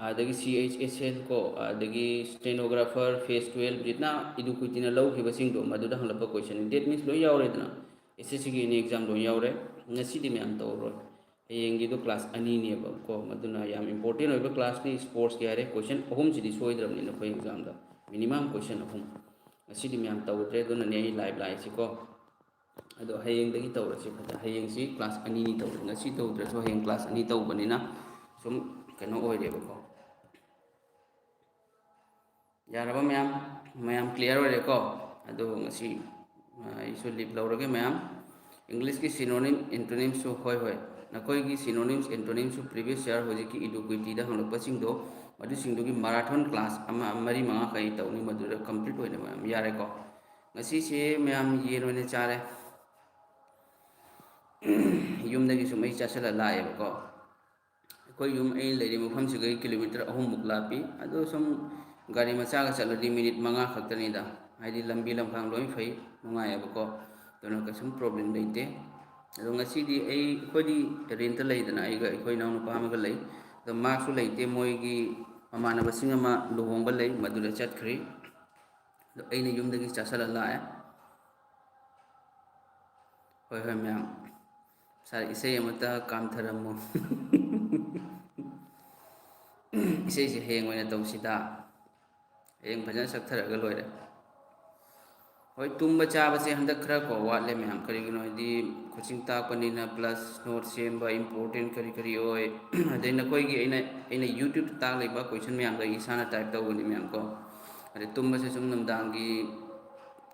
ꯑꯗꯒꯤ ꯁꯤ ꯑꯩꯆ ꯑꯦꯁ ꯑꯦꯜ ꯀꯣ, ꯑꯗꯒꯤ ꯁ꯭ꯇꯦꯅꯣꯒ꯭ꯔꯥꯐꯔ, ꯐꯦꯁ ꯇꯨꯌꯦꯜꯞ, ꯍꯧꯖꯤꯛꯅ ꯏꯗꯨꯀ꯭ꯋꯤꯇꯤꯅ ꯂꯧꯈꯤꯕꯁꯤꯡꯗꯣ ꯃꯗꯨꯗ ꯍꯪꯂꯛꯄ ꯀꯣꯏꯁꯟ꯫ That means ꯂꯣꯏ ꯌꯥꯎꯔꯦꯗꯅ, ꯑꯦꯁ ꯑꯦꯁ ꯁꯤꯒꯤ ꯑꯦꯅꯤ ꯑꯦꯛꯖꯥꯝ ꯂꯣꯏ ꯌꯥꯎꯔꯦ꯫ ꯉꯁꯤꯗꯤ ꯃꯌꯥꯝ ꯇꯧꯔꯔꯣꯏ꯫ ꯍꯌꯦꯡꯒꯤꯗꯣ ꯀ꯭ꯂꯥꯁ ꯑꯅꯤꯅꯦꯕ ꯀꯣ, ꯃꯗꯨꯅ ꯌꯥꯝ ꯏꯝꯄꯣꯔꯇꯦꯟ ꯑꯣꯏꯕ ꯀ꯭ꯂꯥꯁꯅꯤ꯫ ꯁ꯭ꯄꯣꯔꯠꯁꯀꯤ ꯍꯥꯏꯔꯦ, ꯀꯣꯏꯁꯟ ꯑꯍꯨꯝꯁꯤꯗꯤ ꯁꯣꯏꯗ꯭ꯔꯕꯅꯤ ꯅꯈꯣꯏ ꯑꯦꯛꯖꯥꯝꯗ, ꯃꯤꯅꯤꯃꯝ ꯀꯣꯏꯁꯟ ꯑꯍꯨꯝ꯫ ꯉꯁꯤꯗꯤ ꯃꯌꯥꯝ ꯇꯧꯗ꯭ꯔꯦ, ꯑꯗꯨꯅꯅꯦ ꯑꯩ ꯂꯥꯏꯚ ꯂꯥꯛꯏꯁꯤꯀꯣ꯫ ꯑꯗꯣ ꯍꯌꯦꯡꯗꯒꯤ ꯇꯧꯔꯁꯤ ꯐꯖꯅ꯫ ꯍꯌꯦꯡꯁꯤ ꯀ꯭ꯂꯥꯁ ꯑꯅꯤꯅꯤ ꯇꯧꯕꯅꯤ, ꯉꯁꯤ ꯇꯧꯗ꯭ꯔꯁꯨ ꯍꯌꯦꯡ ꯀ꯭ꯂꯥꯁ ꯑꯅꯤ ꯇꯧꯕꯅꯤꯅ ꯁꯨꯝ ꯀꯩꯅꯣ ꯑꯣꯏꯔꯦꯕꯀꯣ꯫ ꯌꯥꯔꯕ ꯃꯌꯥꯝ? ꯃꯌꯥꯝ ꯀ꯭ꯂꯤꯌꯥꯔ ꯑꯣꯏꯔꯦꯀꯣ? ꯑꯗꯣ ꯉꯁꯤ ꯑꯩꯁꯨ ꯂꯤꯞ ꯂꯧꯔꯒꯦ ꯃꯌꯥꯝ꯫ ꯏꯪꯂꯤꯁꯀꯤ synonym, antonyms ꯁꯨ, ꯍꯣꯏ, ꯍꯣꯏ, ꯅꯈꯣꯏꯒꯤ synonyms, antonyms ꯁꯨ previous year ꯍꯧꯖꯤꯛꯀꯤ edu quit ꯇ ꯍꯪꯂꯛꯄꯁꯤꯡꯗꯣ, ꯃꯗꯨꯁꯤꯡꯗꯨꯒꯤ marathon class ꯑꯃ, ꯃꯔꯤ ꯃꯉꯥ ꯀꯩ ꯇꯧꯅꯤ, ꯃꯗꯨꯗ complete ꯑꯣꯏꯅ ꯃꯌꯥꯝ ꯌꯥꯔꯦꯀꯣ꯫ ꯉꯁꯤꯁꯦ ꯃꯌꯥꯝ ꯌꯦꯟ ꯑꯣꯏꯅ ꯆꯥꯔꯦ꯫ ꯌꯨꯝꯗꯒꯤ ꯁꯨꯝ ꯑꯩ ꯆꯠꯁꯤꯜꯂ ꯂꯥꯛꯑꯦꯕꯀꯣ꯫ ꯑꯩꯈꯣꯏ ꯌꯨꯝ, ꯑꯩꯅ ꯂꯩꯔꯤꯕ ꯃꯐꯝꯁꯤꯗꯒꯤ ꯀꯤꯂꯣꯃꯤꯇꯔ ꯑꯍꯨꯝꯃꯨꯛ ꯂꯥꯞꯄꯤ꯫ ꯑꯗꯣ ꯁꯨꯝ ꯒꯥꯔꯤ ꯃꯆꯥꯒ ꯆꯠꯂꯗꯤ ꯃꯤꯅꯤꯠ ꯃꯉꯥ ꯈꯛꯇꯅꯤꯗ, ꯍꯥꯏꯗꯤ ꯂꯝꯕꯤ ꯂꯝꯈꯥꯡ ꯂꯣꯏ ꯐꯩ, ꯅꯨꯡꯉꯥꯏꯌꯦꯕꯀꯣ꯫ ꯑꯗꯨꯅ ꯀꯩꯁꯨꯝ problem ꯂꯩꯇꯦ꯫ ꯑꯗꯣ ꯉꯁꯤꯗꯤ ꯑꯩ, ꯑꯩꯈꯣꯏꯗꯤ rent ꯂꯩꯗꯅ, ꯑꯩꯒ ꯑꯩꯈꯣꯏ ꯏꯅꯥꯎꯅꯨꯄꯥ ꯑꯃꯒ ꯂꯩ꯫ ꯑꯗꯣ ꯃꯥꯁꯨ ꯂꯩꯇꯦ, ꯃꯣꯏꯒꯤ ꯃꯃꯥꯟꯅꯕꯁꯤꯡ ꯑꯃ ꯂꯨꯍꯣꯡꯕ ꯂꯩ, ꯃꯗꯨꯗ ꯆꯠꯈ꯭ꯔꯤ꯫ ꯑꯗꯣ ꯑꯩꯅ ꯌꯨꯝꯗꯒꯤ ꯆꯠꯁꯤꯜꯂ ꯂꯥꯛꯑꯦ꯫ ꯍꯣꯏ, ꯍꯣꯏ, ꯃꯌꯥꯝ꯫ ꯁꯥꯔ, ꯏꯁꯩ ꯑꯃꯇ ꯀꯥꯝꯊꯔꯝꯃꯨ꯫ ꯏꯁꯩꯁꯦ ꯍꯌꯦꯡ ꯑꯣꯏꯅ ꯇꯧꯁꯤꯗ꯫ ꯍꯌꯦꯡ ꯐꯖꯅ ꯁꯛꯊꯔꯒ ꯂꯣꯏꯔꯦ꯫ ꯍꯣꯏ, ꯇꯨꯝꯕ ꯆꯥꯕꯁꯦ ꯍꯟꯗꯛ ꯈꯔ ꯀꯣ ꯋꯥꯠꯂꯦ ꯃꯌꯥꯝ꯫ ꯀꯔꯤꯒꯤꯅꯣ ꯍꯥꯏꯗꯤ coaching ꯇꯥꯛꯄꯅꯤꯅ, plus note ꯁꯦꯝꯕ, important ꯀꯔꯤ ꯀꯔꯤ ꯑꯣꯏ꯫ ꯑꯗꯩ ꯅꯈꯣꯏꯒꯤ ꯑꯩꯅ, ꯑꯩꯅ YouTube ꯇ ꯇꯥꯛꯂꯤꯕ question ꯃꯌꯥꯝꯗꯣ ꯑꯩ ꯏꯁꯥꯅ type ꯇꯧꯕꯅꯤ ꯃꯌꯥꯝ ꯀꯣ꯫ ꯑꯗꯩ ꯇꯨꯝꯕꯁꯦ ꯁꯨꯝ ꯅꯨꯡꯗꯥꯡꯒꯤ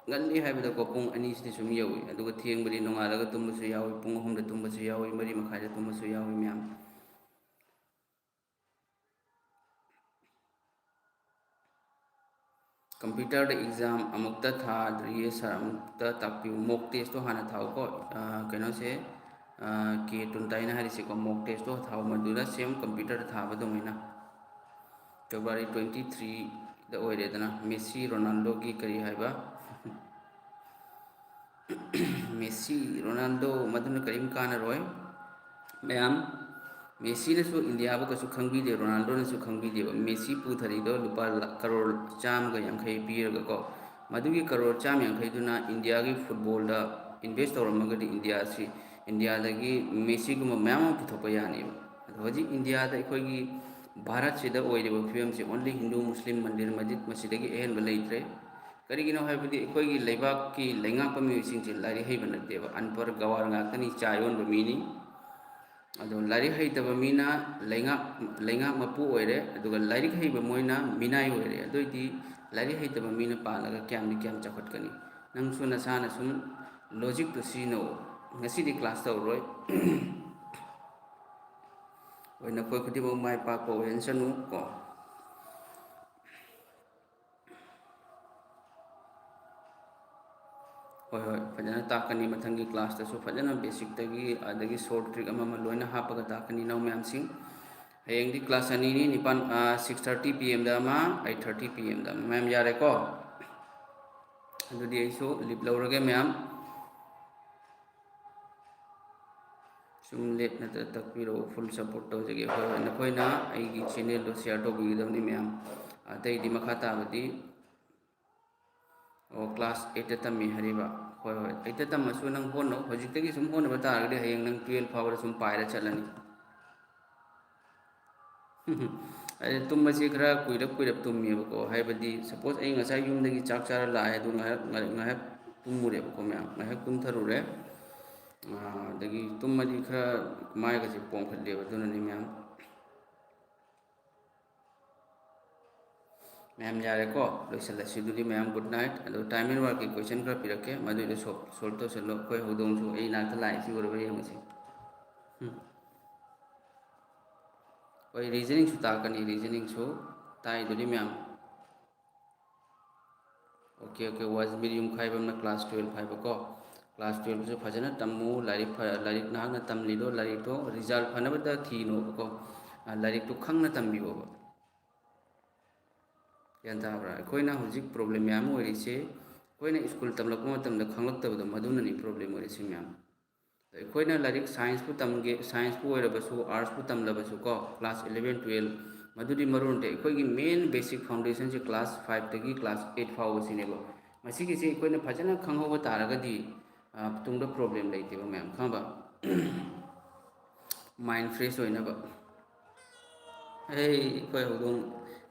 ꯉꯜꯂꯤ ꯍꯥꯏꯕꯗꯀꯣ ꯄꯨꯡ ꯑꯅꯤꯁꯤꯗꯤ ꯁꯨꯝ ꯌꯧꯏ꯫ ꯑꯗꯨꯒ ꯊꯦꯡꯕꯗꯤ ꯅꯣꯡꯉꯥꯜꯂꯒ ꯇꯨꯝꯕꯁꯨ ꯌꯥꯎꯏ, ꯄꯨꯡ ꯑꯍꯨꯝꯗ ꯇꯨꯝꯕꯁꯨ ꯌꯥꯎꯏ, ꯃꯔꯤ ꯃꯈꯥꯏꯗ ꯇꯨꯝꯕꯁꯨ ꯌꯥꯎꯏ ꯃꯌꯥꯝ꯫ Computer ꯗ exam ꯑꯃꯨꯛꯇ ꯊꯥꯗ꯭ꯔꯤꯌꯦ ꯁꯥꯔ, ꯑꯃꯨꯛꯇ ꯇꯥꯛꯄꯤꯌꯨ꯫ Mock test ꯇꯣ ꯍꯥꯟꯅ ꯊꯥꯎꯀꯣ꯫ ꯑ, ꯀꯩꯅꯣꯁꯦ, ꯑ, ꯀꯦ ꯇꯨꯟꯇꯥꯏꯅ ꯍꯥꯏꯔꯤꯁꯦꯀꯣ, mock test ꯇꯣ ꯊꯥꯎ, ꯃꯗꯨꯗ same computer ꯗ ꯊꯥꯕ ꯑꯗꯨꯃꯥꯏꯅ꯫ February twenty three ꯗ ꯑꯣꯏꯔꯦꯗꯅ꯫ ꯃꯦꯁꯤ, ꯔꯣꯅꯥꯜꯗꯣꯒꯤ ꯀꯔꯤ ꯍꯥꯏꯕ? ꯃꯦꯁꯤ, ꯔꯣꯅꯥꯜꯗꯣ, ꯃꯗꯨꯅ ꯀꯔꯤꯝ ꯀꯥꯟꯅꯔꯣꯏ꯫ ꯃꯌꯥꯝ, ꯃꯦꯁꯤꯅꯁꯨ ꯏꯟꯗꯤꯌꯥꯕꯨ ꯀꯩꯁꯨ ꯈꯪꯕꯤꯗꯦ, ꯔꯣꯅꯥꯜꯗꯣꯅꯁꯨ ꯈꯪꯕꯤꯗꯦꯕ꯫ ꯃꯦꯁꯤ ꯄꯨꯊꯔꯤꯗꯣ ꯂꯨꯄꯥ ꯂꯥ-, ꯀꯔꯣꯔ ꯆꯥꯝꯃꯒ ꯌꯥꯡꯈꯩ ꯄꯤꯔꯒꯀꯣ, ꯃꯗꯨꯒꯤ ꯀꯔꯣꯔ ꯆꯥꯝꯃ ꯌꯥꯡꯈꯩꯗꯨꯅ ꯏꯟꯗꯤꯌꯥꯒꯤ football ꯗ invest ꯇꯧꯔꯝꯃꯒꯗꯤ ꯏꯟꯗꯤꯌꯥꯁꯤ, ꯏꯟꯗꯤꯌꯥꯗꯒꯤ ꯃꯦꯁꯤꯒꯨꯝꯕ ꯃꯌꯥꯝ ꯑꯃ ꯄꯨꯊꯣꯛꯄ ꯌꯥꯅꯦꯕ꯫ ꯑꯗꯣ ꯍꯧꯖꯤꯛ ꯏꯟꯗꯤꯌꯥꯗ ꯑꯩꯈꯣꯏꯒꯤ ꯚꯥꯔꯠꯁꯤꯗ ꯑꯣꯏꯔꯤꯕ ꯐꯤꯕꯝꯁꯦ only ꯍꯤꯟꯗꯨ, ꯃꯨꯁꯂꯤꯝ, ꯃꯟꯗꯤꯔ, ꯃꯁꯖꯤꯗ, ꯃꯁꯤꯗꯒꯤ ꯑꯍꯦꯟꯕ ꯂꯩꯇ꯭ꯔꯦ꯫ ꯀꯔꯤꯒꯤꯅꯣ ꯍꯥꯏꯕꯗꯤ ꯑꯩꯈꯣꯏꯒꯤ ꯂꯩꯕꯥꯛꯀꯤ ꯂꯩꯉꯥꯛꯄ ꯃꯤꯑꯣꯏꯁꯤꯡꯁꯦ ꯂꯥꯏꯔꯤꯛ ꯍꯩꯕ ꯅꯠꯇꯦꯕ, ꯑꯟꯄꯔ ꯒꯋꯥꯔ ꯉꯥꯛꯇꯅꯤ, ꯆꯥ ꯌꯣꯟꯕ ꯃꯤꯅꯤ꯫ ꯑꯗꯣ ꯂꯥꯏꯔꯤꯛ ꯍꯩꯇꯕ ꯃꯤꯅ ꯂꯩꯉꯥꯛ, ꯂꯩꯉꯥꯛ ꯃꯄꯨ ꯑꯣꯏꯔꯦ, ꯑꯗꯨꯒ ꯂꯥꯏꯔꯤꯛ ꯍꯩꯕ ꯃꯣꯏꯅ ꯃꯤꯅꯥꯏ ꯑꯣꯏꯔꯦ꯫ ꯑꯗꯨꯑꯣꯏꯗꯤ ꯂꯥꯏꯔꯤꯛ ꯍꯩꯇꯕ ꯃꯤꯅ ꯄꯥꯜꯂꯒ ꯀꯌꯥꯝꯗꯤ ꯀꯌꯥꯝ ꯆꯥꯎꯈꯠꯀꯅꯤ? ꯅꯪꯁꯨ ꯅꯁꯥꯅ ꯁꯨꯝ ꯂꯣꯖꯤꯛꯇꯨ ꯁꯤꯖꯤꯟꯅꯧ꯫ ꯉꯁꯤꯗꯤ ꯀ꯭ꯂꯥꯁ ꯇꯧꯔꯣꯏ꯫ ꯍꯣꯏ, ꯅꯈꯣꯏ ꯈꯨꯗꯤꯡꯃꯛ ꯃꯥꯏ ꯄꯥꯛꯄ ꯑꯣꯏꯍꯟꯁꯅꯨ ꯀꯣ꯫ ꯍꯣꯏ, ꯍꯣꯏ, ꯐꯖꯅ ꯇꯥꯛꯀꯅꯤ꯫ ꯃꯊꯪꯒꯤ ꯀ꯭ꯂꯥꯁꯇꯁꯨ ꯐꯖꯅ ꯕꯦꯁꯤꯛꯇꯒꯤ, ꯑꯗꯒꯤ ꯁꯣꯔꯠ ꯇ꯭ꯔꯤꯛ ꯑꯃ ꯑꯃ ꯂꯣꯏꯅ ꯍꯥꯞꯄꯒ ꯇꯥꯛꯀꯅꯤ ꯏꯅꯥꯎ ꯃꯌꯥꯝꯁꯤꯡ꯫ ꯍꯌꯦꯡꯗꯤ ꯀ꯭ꯂꯥꯁ ꯑꯅꯤꯅꯤ, ꯅꯤꯄꯥꯟ, ꯑ, six thirty P M ꯗ ꯑꯃ, eight thirty P M ꯗ ꯑꯃ꯫ ꯃꯌꯥꯝ ꯌꯥꯔꯦꯀꯣ? ꯑꯗꯨꯗꯤ ꯑꯩꯁꯨ ꯂꯤꯞ ꯂꯧꯔꯒꯦ ꯃꯌꯥꯝ꯫ ꯁꯨꯝ ꯂꯦꯞꯅ ꯇ-, ꯇꯥꯛꯄꯤꯔꯛꯎ, full support ꯇꯧꯖꯒꯦ꯫ ꯍꯣꯏ, ꯍꯣꯏ, ꯅꯈꯣꯏꯅ ꯑꯩꯒꯤ channel ꯗꯣ share ꯇꯧꯕꯤꯒꯗꯕꯅꯤ ꯃꯌꯥꯝ꯫ ꯑꯇꯩꯗꯤ ꯃꯈꯥ ꯇꯥꯕꯗꯤ, ꯑꯣ, ꯀ꯭ꯂꯥꯁ eight ꯇ ꯇꯝꯃꯤ ꯍꯥꯏꯔꯤꯕ? ꯍꯣꯏ, ꯍꯣꯏ, eight ꯇ ꯇꯝꯃꯁꯨ ꯅꯪ ꯍꯣꯠꯅꯧ꯫ ꯍꯧꯖꯤꯛꯇꯒꯤ ꯁꯨꯝ ꯍꯣꯠꯅꯕ ꯇꯥꯔꯒꯗꯤ ꯍꯌꯦꯡ ꯅꯪ twelve ꯐꯥꯎꯕꯗ ꯁꯨꯝ ꯄꯥꯏꯔ ꯆꯠꯂꯅꯤ꯫ ꯑꯩ ꯇꯨꯝꯕꯁꯤ ꯈꯔ ꯀꯨꯏꯔꯞ ꯀꯨꯏꯔꯞ ꯇꯨꯝꯃꯦꯕꯀꯣ, ꯍꯥꯏꯕꯗꯤ suppose ꯑꯩ ꯉꯁꯥꯏ ꯌꯨꯝꯗꯒꯤ ꯆꯥꯛ ꯆꯥꯔ ꯂꯥꯛꯑꯦ, ꯑꯗꯨ ꯉꯥꯏꯍꯥꯛ, ꯉꯥꯏꯍꯥꯛ, ꯉꯥꯏꯍꯥꯛ ꯇꯨꯝꯃꯨꯔꯦꯕꯀꯣ ꯃꯌꯥꯝ, ꯉꯥꯏꯍꯥꯛ ꯇꯨꯝꯊꯔꯨꯔꯦ꯫ ꯑꯥ, ꯑꯗꯒꯤ ꯇꯨꯝꯃꯗꯤ ꯈꯔ ꯃꯥꯏꯒꯁꯦ ꯄꯣꯝꯈꯠꯂꯦꯕ, ꯑꯗꯨꯅꯅꯤ ꯃꯌꯥꯝ꯫ ꯃꯌꯥꯝ ꯌꯥꯔꯦꯀꯣ, ꯂꯣꯏꯁꯤꯜꯂꯁꯤ ꯑꯗꯨꯗꯤ ꯃꯌꯥꯝ, good night꯫ ꯑꯗꯣ time and work ꯀꯤ question ꯈꯔ ꯄꯤꯔꯛꯀꯦ, ꯃꯗꯨꯏꯗꯣ solve, solve ꯇꯧꯁꯜꯂꯣ꯫ ꯑꯩꯈꯣꯏ ꯍꯧꯗꯣꯡꯁꯨ ꯑꯩ ꯏꯅꯥꯛꯇ ꯂꯥꯛꯑꯦ, ꯁꯤ ꯎꯔꯕ ꯌꯦꯡꯉꯨꯁꯤ꯫ ꯎꯝ꯫ ꯍꯣꯏ, reasoning ꯁꯨ ꯇꯥꯛꯀꯅꯤ, reasoning ꯁꯨ ꯇꯥꯛꯏꯗꯨꯗꯤ ꯃꯌꯥꯝ꯫ Okay, okay, ꯋꯥꯖꯃꯤꯔ ꯌꯨꯝꯈꯥꯏꯕꯝꯅ class twelve ꯍꯥꯏꯕꯀꯣ꯫ Class twelve ꯁꯨ ꯐꯖꯅ ꯇꯝꯃꯨ, ꯂꯥꯏꯔꯤꯛ ꯐ-, ꯂꯥꯏꯔꯤꯛ ꯅꯍꯥꯛꯅ ꯇꯝꯂꯤꯗꯣ, ꯂꯥꯏꯔꯤꯛꯇꯣ result ꯐꯅꯕꯗ ꯊꯤꯅꯣꯕꯀꯣ꯫ ꯑ, ꯂꯥꯏꯔꯤꯛꯇꯣ ꯈꯪꯅ ꯇꯝꯕꯤꯌꯣꯕ꯫ ꯒ꯭ꯌꯥꯟ ꯇꯥꯕ꯭ꯔꯥ? ꯑꯩꯈꯣꯏꯅ ꯍꯧꯖꯤꯛ problem ꯃꯌꯥꯝ ꯑꯣꯏꯔꯤꯁꯦ, ꯑꯩꯈꯣꯏꯅ school ꯇꯝꯂꯛꯄ ꯃꯇꯝꯗ ꯈꯪꯂꯛꯇꯕꯗꯣ, ꯃꯗꯨꯅꯅꯤ problem ꯑꯣꯏꯔꯤꯁꯦ ꯃꯌꯥꯝ꯫ ꯑꯩꯈꯣꯏꯅ ꯂꯥꯏꯔꯤꯛ science ꯄꯨ ꯇꯝꯒꯦ, science ꯄꯨ ꯑꯣꯏꯔꯕꯁꯨ, arts ꯄꯨ ꯇꯝꯂꯕꯁꯨ ꯀꯣ, class eleven, twelve, ꯃꯗꯨꯗꯤ ꯃꯔꯨ ꯅꯠꯇꯦ꯫ ꯑꯩꯈꯣꯏꯒꯤ main basic foundation ꯁꯦ class five ꯇꯒꯤ class eight ꯐꯥꯎꯕꯁꯤꯅꯦꯕ꯫ ꯃꯁꯤꯒꯤꯁꯦ ꯑꯩꯈꯣꯏꯅ ꯐꯖꯅ ꯈꯪꯍꯧꯕ ꯇꯥꯔꯒꯗꯤ, ꯑ, ꯇꯨꯡꯗ problem ꯂꯩꯇꯦꯕ ꯃꯌꯥꯝ, ꯈꯪꯉꯕ? Mind fresh ꯑꯣꯏꯅꯕ꯫ ꯑꯩ, ꯑꯩꯈꯣꯏ ꯍꯧꯗꯣꯡ,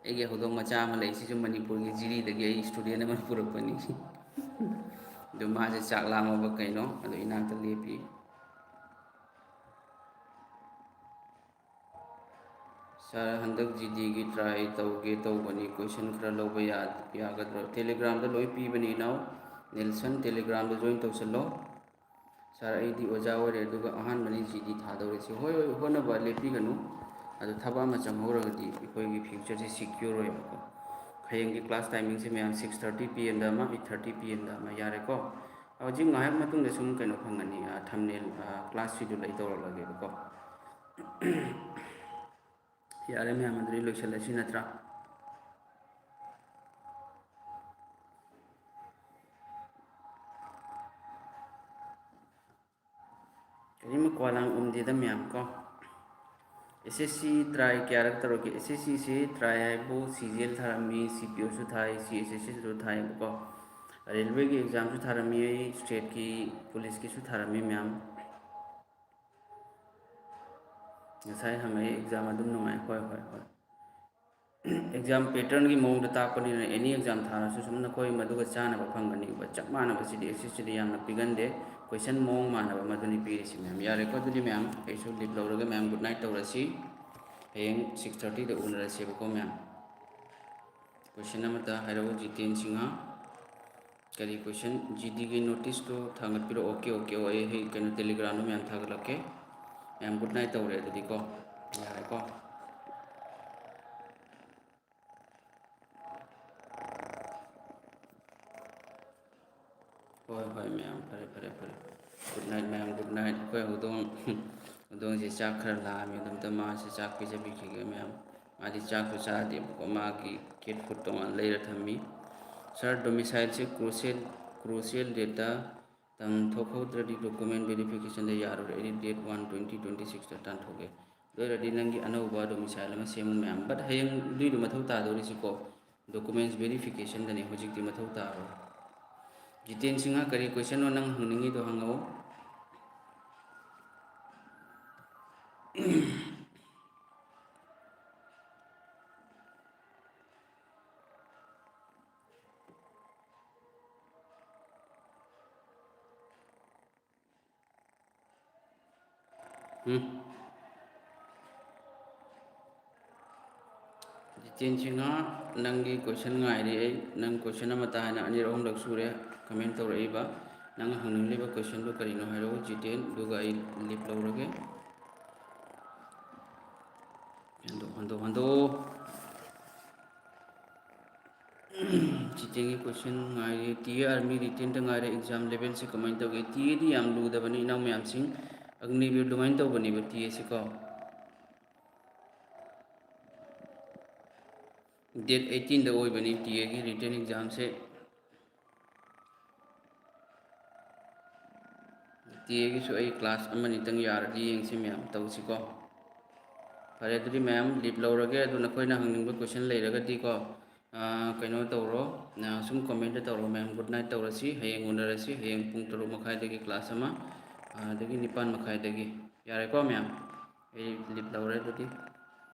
ꯑꯩꯒꯤ ꯍꯧꯗꯣꯡ ꯃꯆꯥ ꯑꯃ ꯂꯩ, ꯁꯤꯁꯨ ꯃꯅꯤꯄꯨꯔꯒꯤ ꯖꯤꯔꯤꯗꯒꯤ ꯑꯩ student ꯑꯃꯅ ꯄꯨꯔꯛꯄꯅꯤ꯫ ꯑꯗꯨ ꯃꯥꯁꯦ ꯆꯥꯛ ꯂꯥꯝꯃꯕ ꯀꯩꯅꯣ, ꯑꯗꯨ ꯏꯅꯥꯛꯇ ꯂꯦꯞꯄꯤ꯫ Sir, ꯍꯟꯗꯛ GD ꯒꯤ try ꯇꯧꯒꯦ ꯇꯧꯕꯅꯤ, question ꯈꯔ ꯂꯧꯕ ꯌꯥ-, ꯌꯥꯒꯗ꯭ꯔꯣ? Telegram ꯗ ꯂꯣꯏ ꯄꯤꯕꯅꯤ ꯏꯅꯥꯎ, ꯅꯦꯜꯁꯟ Telegram-ꯗ join ꯇꯧꯁꯜꯂꯣ꯫ "ꯁꯥꯔ, ꯑꯩꯗꯤ ꯑꯣꯖꯥ ꯑꯣꯏꯔꯦ, ꯑꯗꯨꯒ ꯑꯍꯥꯟꯕꯅꯤ ꯖꯤ ꯗꯤ ꯊꯥꯗꯧꯔꯤꯁꯤ"꯫ ꯍꯣꯏ, ꯍꯣꯏ, ꯍꯣꯠꯅꯕ ꯂꯦꯞꯄꯤꯒꯅꯨ꯫ ꯑꯗꯨ ꯊꯕꯛ ꯑꯃ ꯆꯪꯍꯧꯔꯒꯗꯤ ꯑꯩꯈꯣꯏꯒꯤ future-ꯁꯤ secure ꯑꯣꯏꯌꯦꯕꯀꯣ꯫ ꯍꯌꯦꯡꯒꯤ class timing-ꯁꯦ ꯃꯌꯥꯝ six thirty P M-ꯗ ꯑꯃ, eight thirty P M-ꯗ ꯑꯃ, ꯌꯥꯔꯦꯀꯣ? ꯍꯧꯖꯤꯛ ꯉꯥꯏꯍꯥꯛ ꯃꯇꯨꯡꯗ ꯁꯨꯝ ꯀꯩꯅꯣ ꯐꯪꯒꯅꯤ, ꯑ, thumbnail, ꯑ, class schedule ꯑꯩ ꯇꯧꯔꯛꯂꯒꯦꯕꯀꯣ꯫ ꯌꯥꯔꯦ ꯃꯌꯥꯝ, ꯑꯗꯨꯗꯤ ꯂꯣꯏꯁꯤꯜꯂꯁꯤ ꯅꯠꯇ꯭ꯔꯥ? ꯀꯔꯤꯝ ꯃꯀ꯭ꯋꯥ ꯂꯥꯡ ꯎꯝꯗꯦꯗ ꯃꯌꯥꯝ ꯀꯣ꯫ S S C try ꯀꯌꯥꯔꯛ ꯇꯧꯔꯛꯀꯦ? S S C-ꯁꯤ try ꯍꯥꯏꯕꯨ C G L ꯊꯥꯔꯝꯃꯤ, C P O-ꯁꯨ ꯊꯥꯏ, C S S C-ꯁꯨ ꯊꯥꯏꯕꯀꯣ꯫ Railway-ꯒꯤ exam-ꯁꯨ ꯊꯥꯔꯝꯃꯤ ꯑꯩ, state-ꯀꯤ police-ꯀꯤꯁꯨ ꯊꯥꯔꯝꯃꯤ ꯃꯌꯥꯝ꯫ ꯉꯁꯥꯏ ꯍꯪꯉꯛꯏ, exam ꯑꯗꯨꯝ ꯅꯨꯡꯉꯥꯏ꯫ ꯍꯣꯏ, ꯍꯣꯏ, ꯍꯣꯏ꯫ Exam pattern-ꯒꯤ ꯃꯑꯣꯡꯗ ꯇꯥꯛꯄꯅꯤꯅ, any exam ꯊꯥꯔꯁꯨ ꯁꯨꯝ ꯅꯈꯣꯏ ꯃꯗꯨꯒ ꯆꯥꯅꯕ ꯐꯪꯒꯅꯤꯕ꯫ ꯆꯞ ꯃꯥꯟꯅꯕ ꯁꯤꯗꯤ, S S C-ꯗꯤ ꯌꯥꯝꯅ ꯄꯤꯒꯟꯗꯦ꯫ Question ꯃꯑꯣꯡ ꯃꯥꯟꯅꯕ ꯃꯗꯨꯅꯤ ꯄꯤꯔꯤꯁꯤ ꯃꯌꯥꯝ꯫ ꯌꯥꯔꯦꯀꯣ? ꯑꯗꯨꯗꯤ ꯃꯌꯥꯝ, ꯑꯩꯁꯨ leave ꯂꯧꯔꯒꯦ ꯃꯌꯥꯝ꯫ Good night ꯇꯧꯔꯁꯤ꯫ ꯍꯌꯦꯡ six thirty-ꯗ ꯎꯅꯔꯁꯦꯕꯀꯣ ꯃꯌꯥꯝ꯫ Question ꯑꯃꯇ ꯍꯥꯏꯔꯛꯎ, ꯖꯤꯇꯦꯟ ꯁꯤꯡꯍ꯫ ꯀꯔꯤ question? G D-ꯒꯤ notice-ꯇꯣ ꯊꯥꯡꯒꯠꯄꯤꯔꯛꯑꯣ꯫ OK, OK, ꯑꯣ, ꯑꯩ ꯍꯌꯦꯡ ꯀꯩꯅꯣ, Telegram-ꯗ ꯃꯌꯥꯝ ꯊꯥꯒꯠꯂꯛꯀꯦ꯫ ꯃꯌꯥꯝ good night ꯇꯧꯔꯦ ꯑꯗꯨꯗꯤꯀꯣ꯫ ꯌꯥꯔꯦꯀꯣ? ꯍꯣꯏ, ꯍꯣꯏ, ꯃꯌꯥꯝ, ꯐꯔꯦ, ꯐꯔꯦ, ꯐꯔꯦ꯫ Good night, ꯃꯌꯥꯝ, good night꯫ ꯑꯩꯈꯣꯏ ꯍꯧꯗꯣꯡ, ꯍꯧꯗꯣꯡꯁꯦ ꯆꯥꯛ ꯈꯔ ꯂꯥꯝꯃꯦ, ꯑꯗꯨꯝꯇ ꯃꯥꯁꯦ ꯆꯥꯛ ꯄꯤꯖꯕꯤꯈꯤꯒꯦ, ꯃꯌꯥꯝ꯫ ꯃꯥꯗꯤ ꯆꯥꯛꯁꯨ ꯆꯥꯗꯦꯕꯀꯣ, ꯃꯥꯒꯤ cat food ꯇꯣꯉꯥꯟꯅ ꯂꯩꯔ ꯊꯝꯃꯤ꯫ Sir, domicile-ꯁꯦ crucial, crucial date-ꯇ ꯇꯝꯊꯣꯛꯍꯧꯗ꯭ꯔꯗꯤ document verification-ꯗ ꯌꯥꯔꯣꯏ꯫ ꯑꯩꯗꯤ date one twenty twenty six-ꯇ ꯇꯥꯟꯊꯣꯛꯑꯦ꯫ ꯑꯗꯨ ꯑꯣꯏꯔꯗꯤ ꯅꯪꯒꯤ ꯑꯅꯧꯕ domicile ꯑꯃ ꯁꯦꯝꯃꯨ, ꯃꯌꯥꯝ꯫ But ꯍꯌꯦꯡ ꯑꯗꯨꯏꯗꯣ ꯃꯊꯧ ꯇꯥꯗꯧꯔꯤꯁꯤꯀꯣ, documents verification-ꯗꯅꯤ, ꯍꯧꯖꯤꯛꯇꯤ ꯃꯊꯧ ꯇꯥꯔꯣꯏ꯫ ꯖꯤꯇꯦꯟ ꯁꯤꯡꯍ, ꯀꯔꯤ question-ꯅꯣ ꯅꯪ ꯍꯪꯅꯤꯡꯉꯤꯗꯣ, ꯍꯪꯉꯛꯑꯣ꯫ ꯎꯝ꯫ ꯖꯤꯇꯦꯟ ꯁꯤꯡꯍ, ꯅꯪꯒꯤ question ꯉꯥꯏꯔꯤ ꯑꯩ꯫ ꯅꯪ question ꯑꯃꯇ ꯍꯥꯏꯅ ꯑꯅꯤꯔꯛ ꯑꯍꯨꯝꯂꯛ ꯁꯨꯔꯦ comment ꯇꯧꯔꯛꯏꯕ꯫ ꯅꯪ ꯍꯪꯅꯤꯡꯂꯤꯕ questionꯗꯨ ꯀꯔꯤꯅꯣ ꯍꯥꯏꯔꯛꯑꯣ ꯖꯤꯇꯦꯟ, ꯑꯗꯨꯒ ꯑꯩ leave ꯂꯧꯔꯒꯦ꯫ ꯍꯟꯗꯣꯛ, ꯍꯟꯗꯣꯛ, ꯍꯟꯗꯣꯛꯑꯣ꯫ ꯖꯤꯇꯦꯟꯒꯤ question ꯉꯥꯏꯔꯤ꯫ TA army writtenꯗ ꯉꯥꯏꯔꯦ exam levelꯁꯤ ꯀꯃꯥꯏꯅ ꯇꯧꯒꯦ? TAꯗꯤ ꯌꯥꯝ ꯂꯨꯗꯕꯅꯤ ꯏꯅꯥꯎ ꯃꯌꯥꯝꯁꯤꯡ꯫ ꯑꯒꯅꯤꯕꯤꯔ ꯑꯗꯨꯃꯥꯏꯅ ꯇꯧꯕꯅꯦꯕ TAꯁꯤꯀꯣ꯫ Date eighteenꯗ ꯑꯣꯏꯕꯅꯤ TAꯒꯤ written examꯁꯦ꯫ TAꯒꯤꯁꯨ ꯑꯩ class ꯑꯃꯅꯤꯇꯪ ꯌꯥꯔꯗꯤ ꯌꯦꯡꯁꯤ ꯃꯌꯥꯝ, ꯇꯧꯁꯤꯀꯣ꯫ ꯐꯔꯦ, ꯑꯗꯨꯗꯤ ꯃꯌꯥꯝ leave ꯂꯧꯔꯒꯦ꯫ ꯑꯗꯨ ꯅꯈꯣꯏꯅ ꯍꯪꯅꯤꯡꯕ question ꯂꯩꯔꯒꯗꯤꯀꯣ, ꯑꯥ, ꯀꯩꯅꯣ ꯇꯧꯔꯣ, ꯑꯥ, ꯁꯨꯝ comment ꯇꯧꯔꯣ ꯃꯌꯥꯝ꯫ Good night ꯇꯧꯔꯁꯤ, ꯍꯌꯦꯡ ꯎꯅꯔꯁꯤ꯫ ꯍꯌꯦꯡ ꯄꯨꯡ ꯇꯔꯨꯛ ꯃꯈꯥꯏꯗꯒꯤ class ꯑꯃ, ꯑꯥ, ꯑꯗꯒꯤ ꯅꯤꯄꯥꯟ ꯃꯈꯥꯏꯗꯒꯤ꯫ ꯌꯥꯔꯦꯀꯣ ꯃꯌꯥꯝ? ꯑꯩ leave ꯂꯧꯔꯦ ꯑꯗꯨꯗꯤ꯫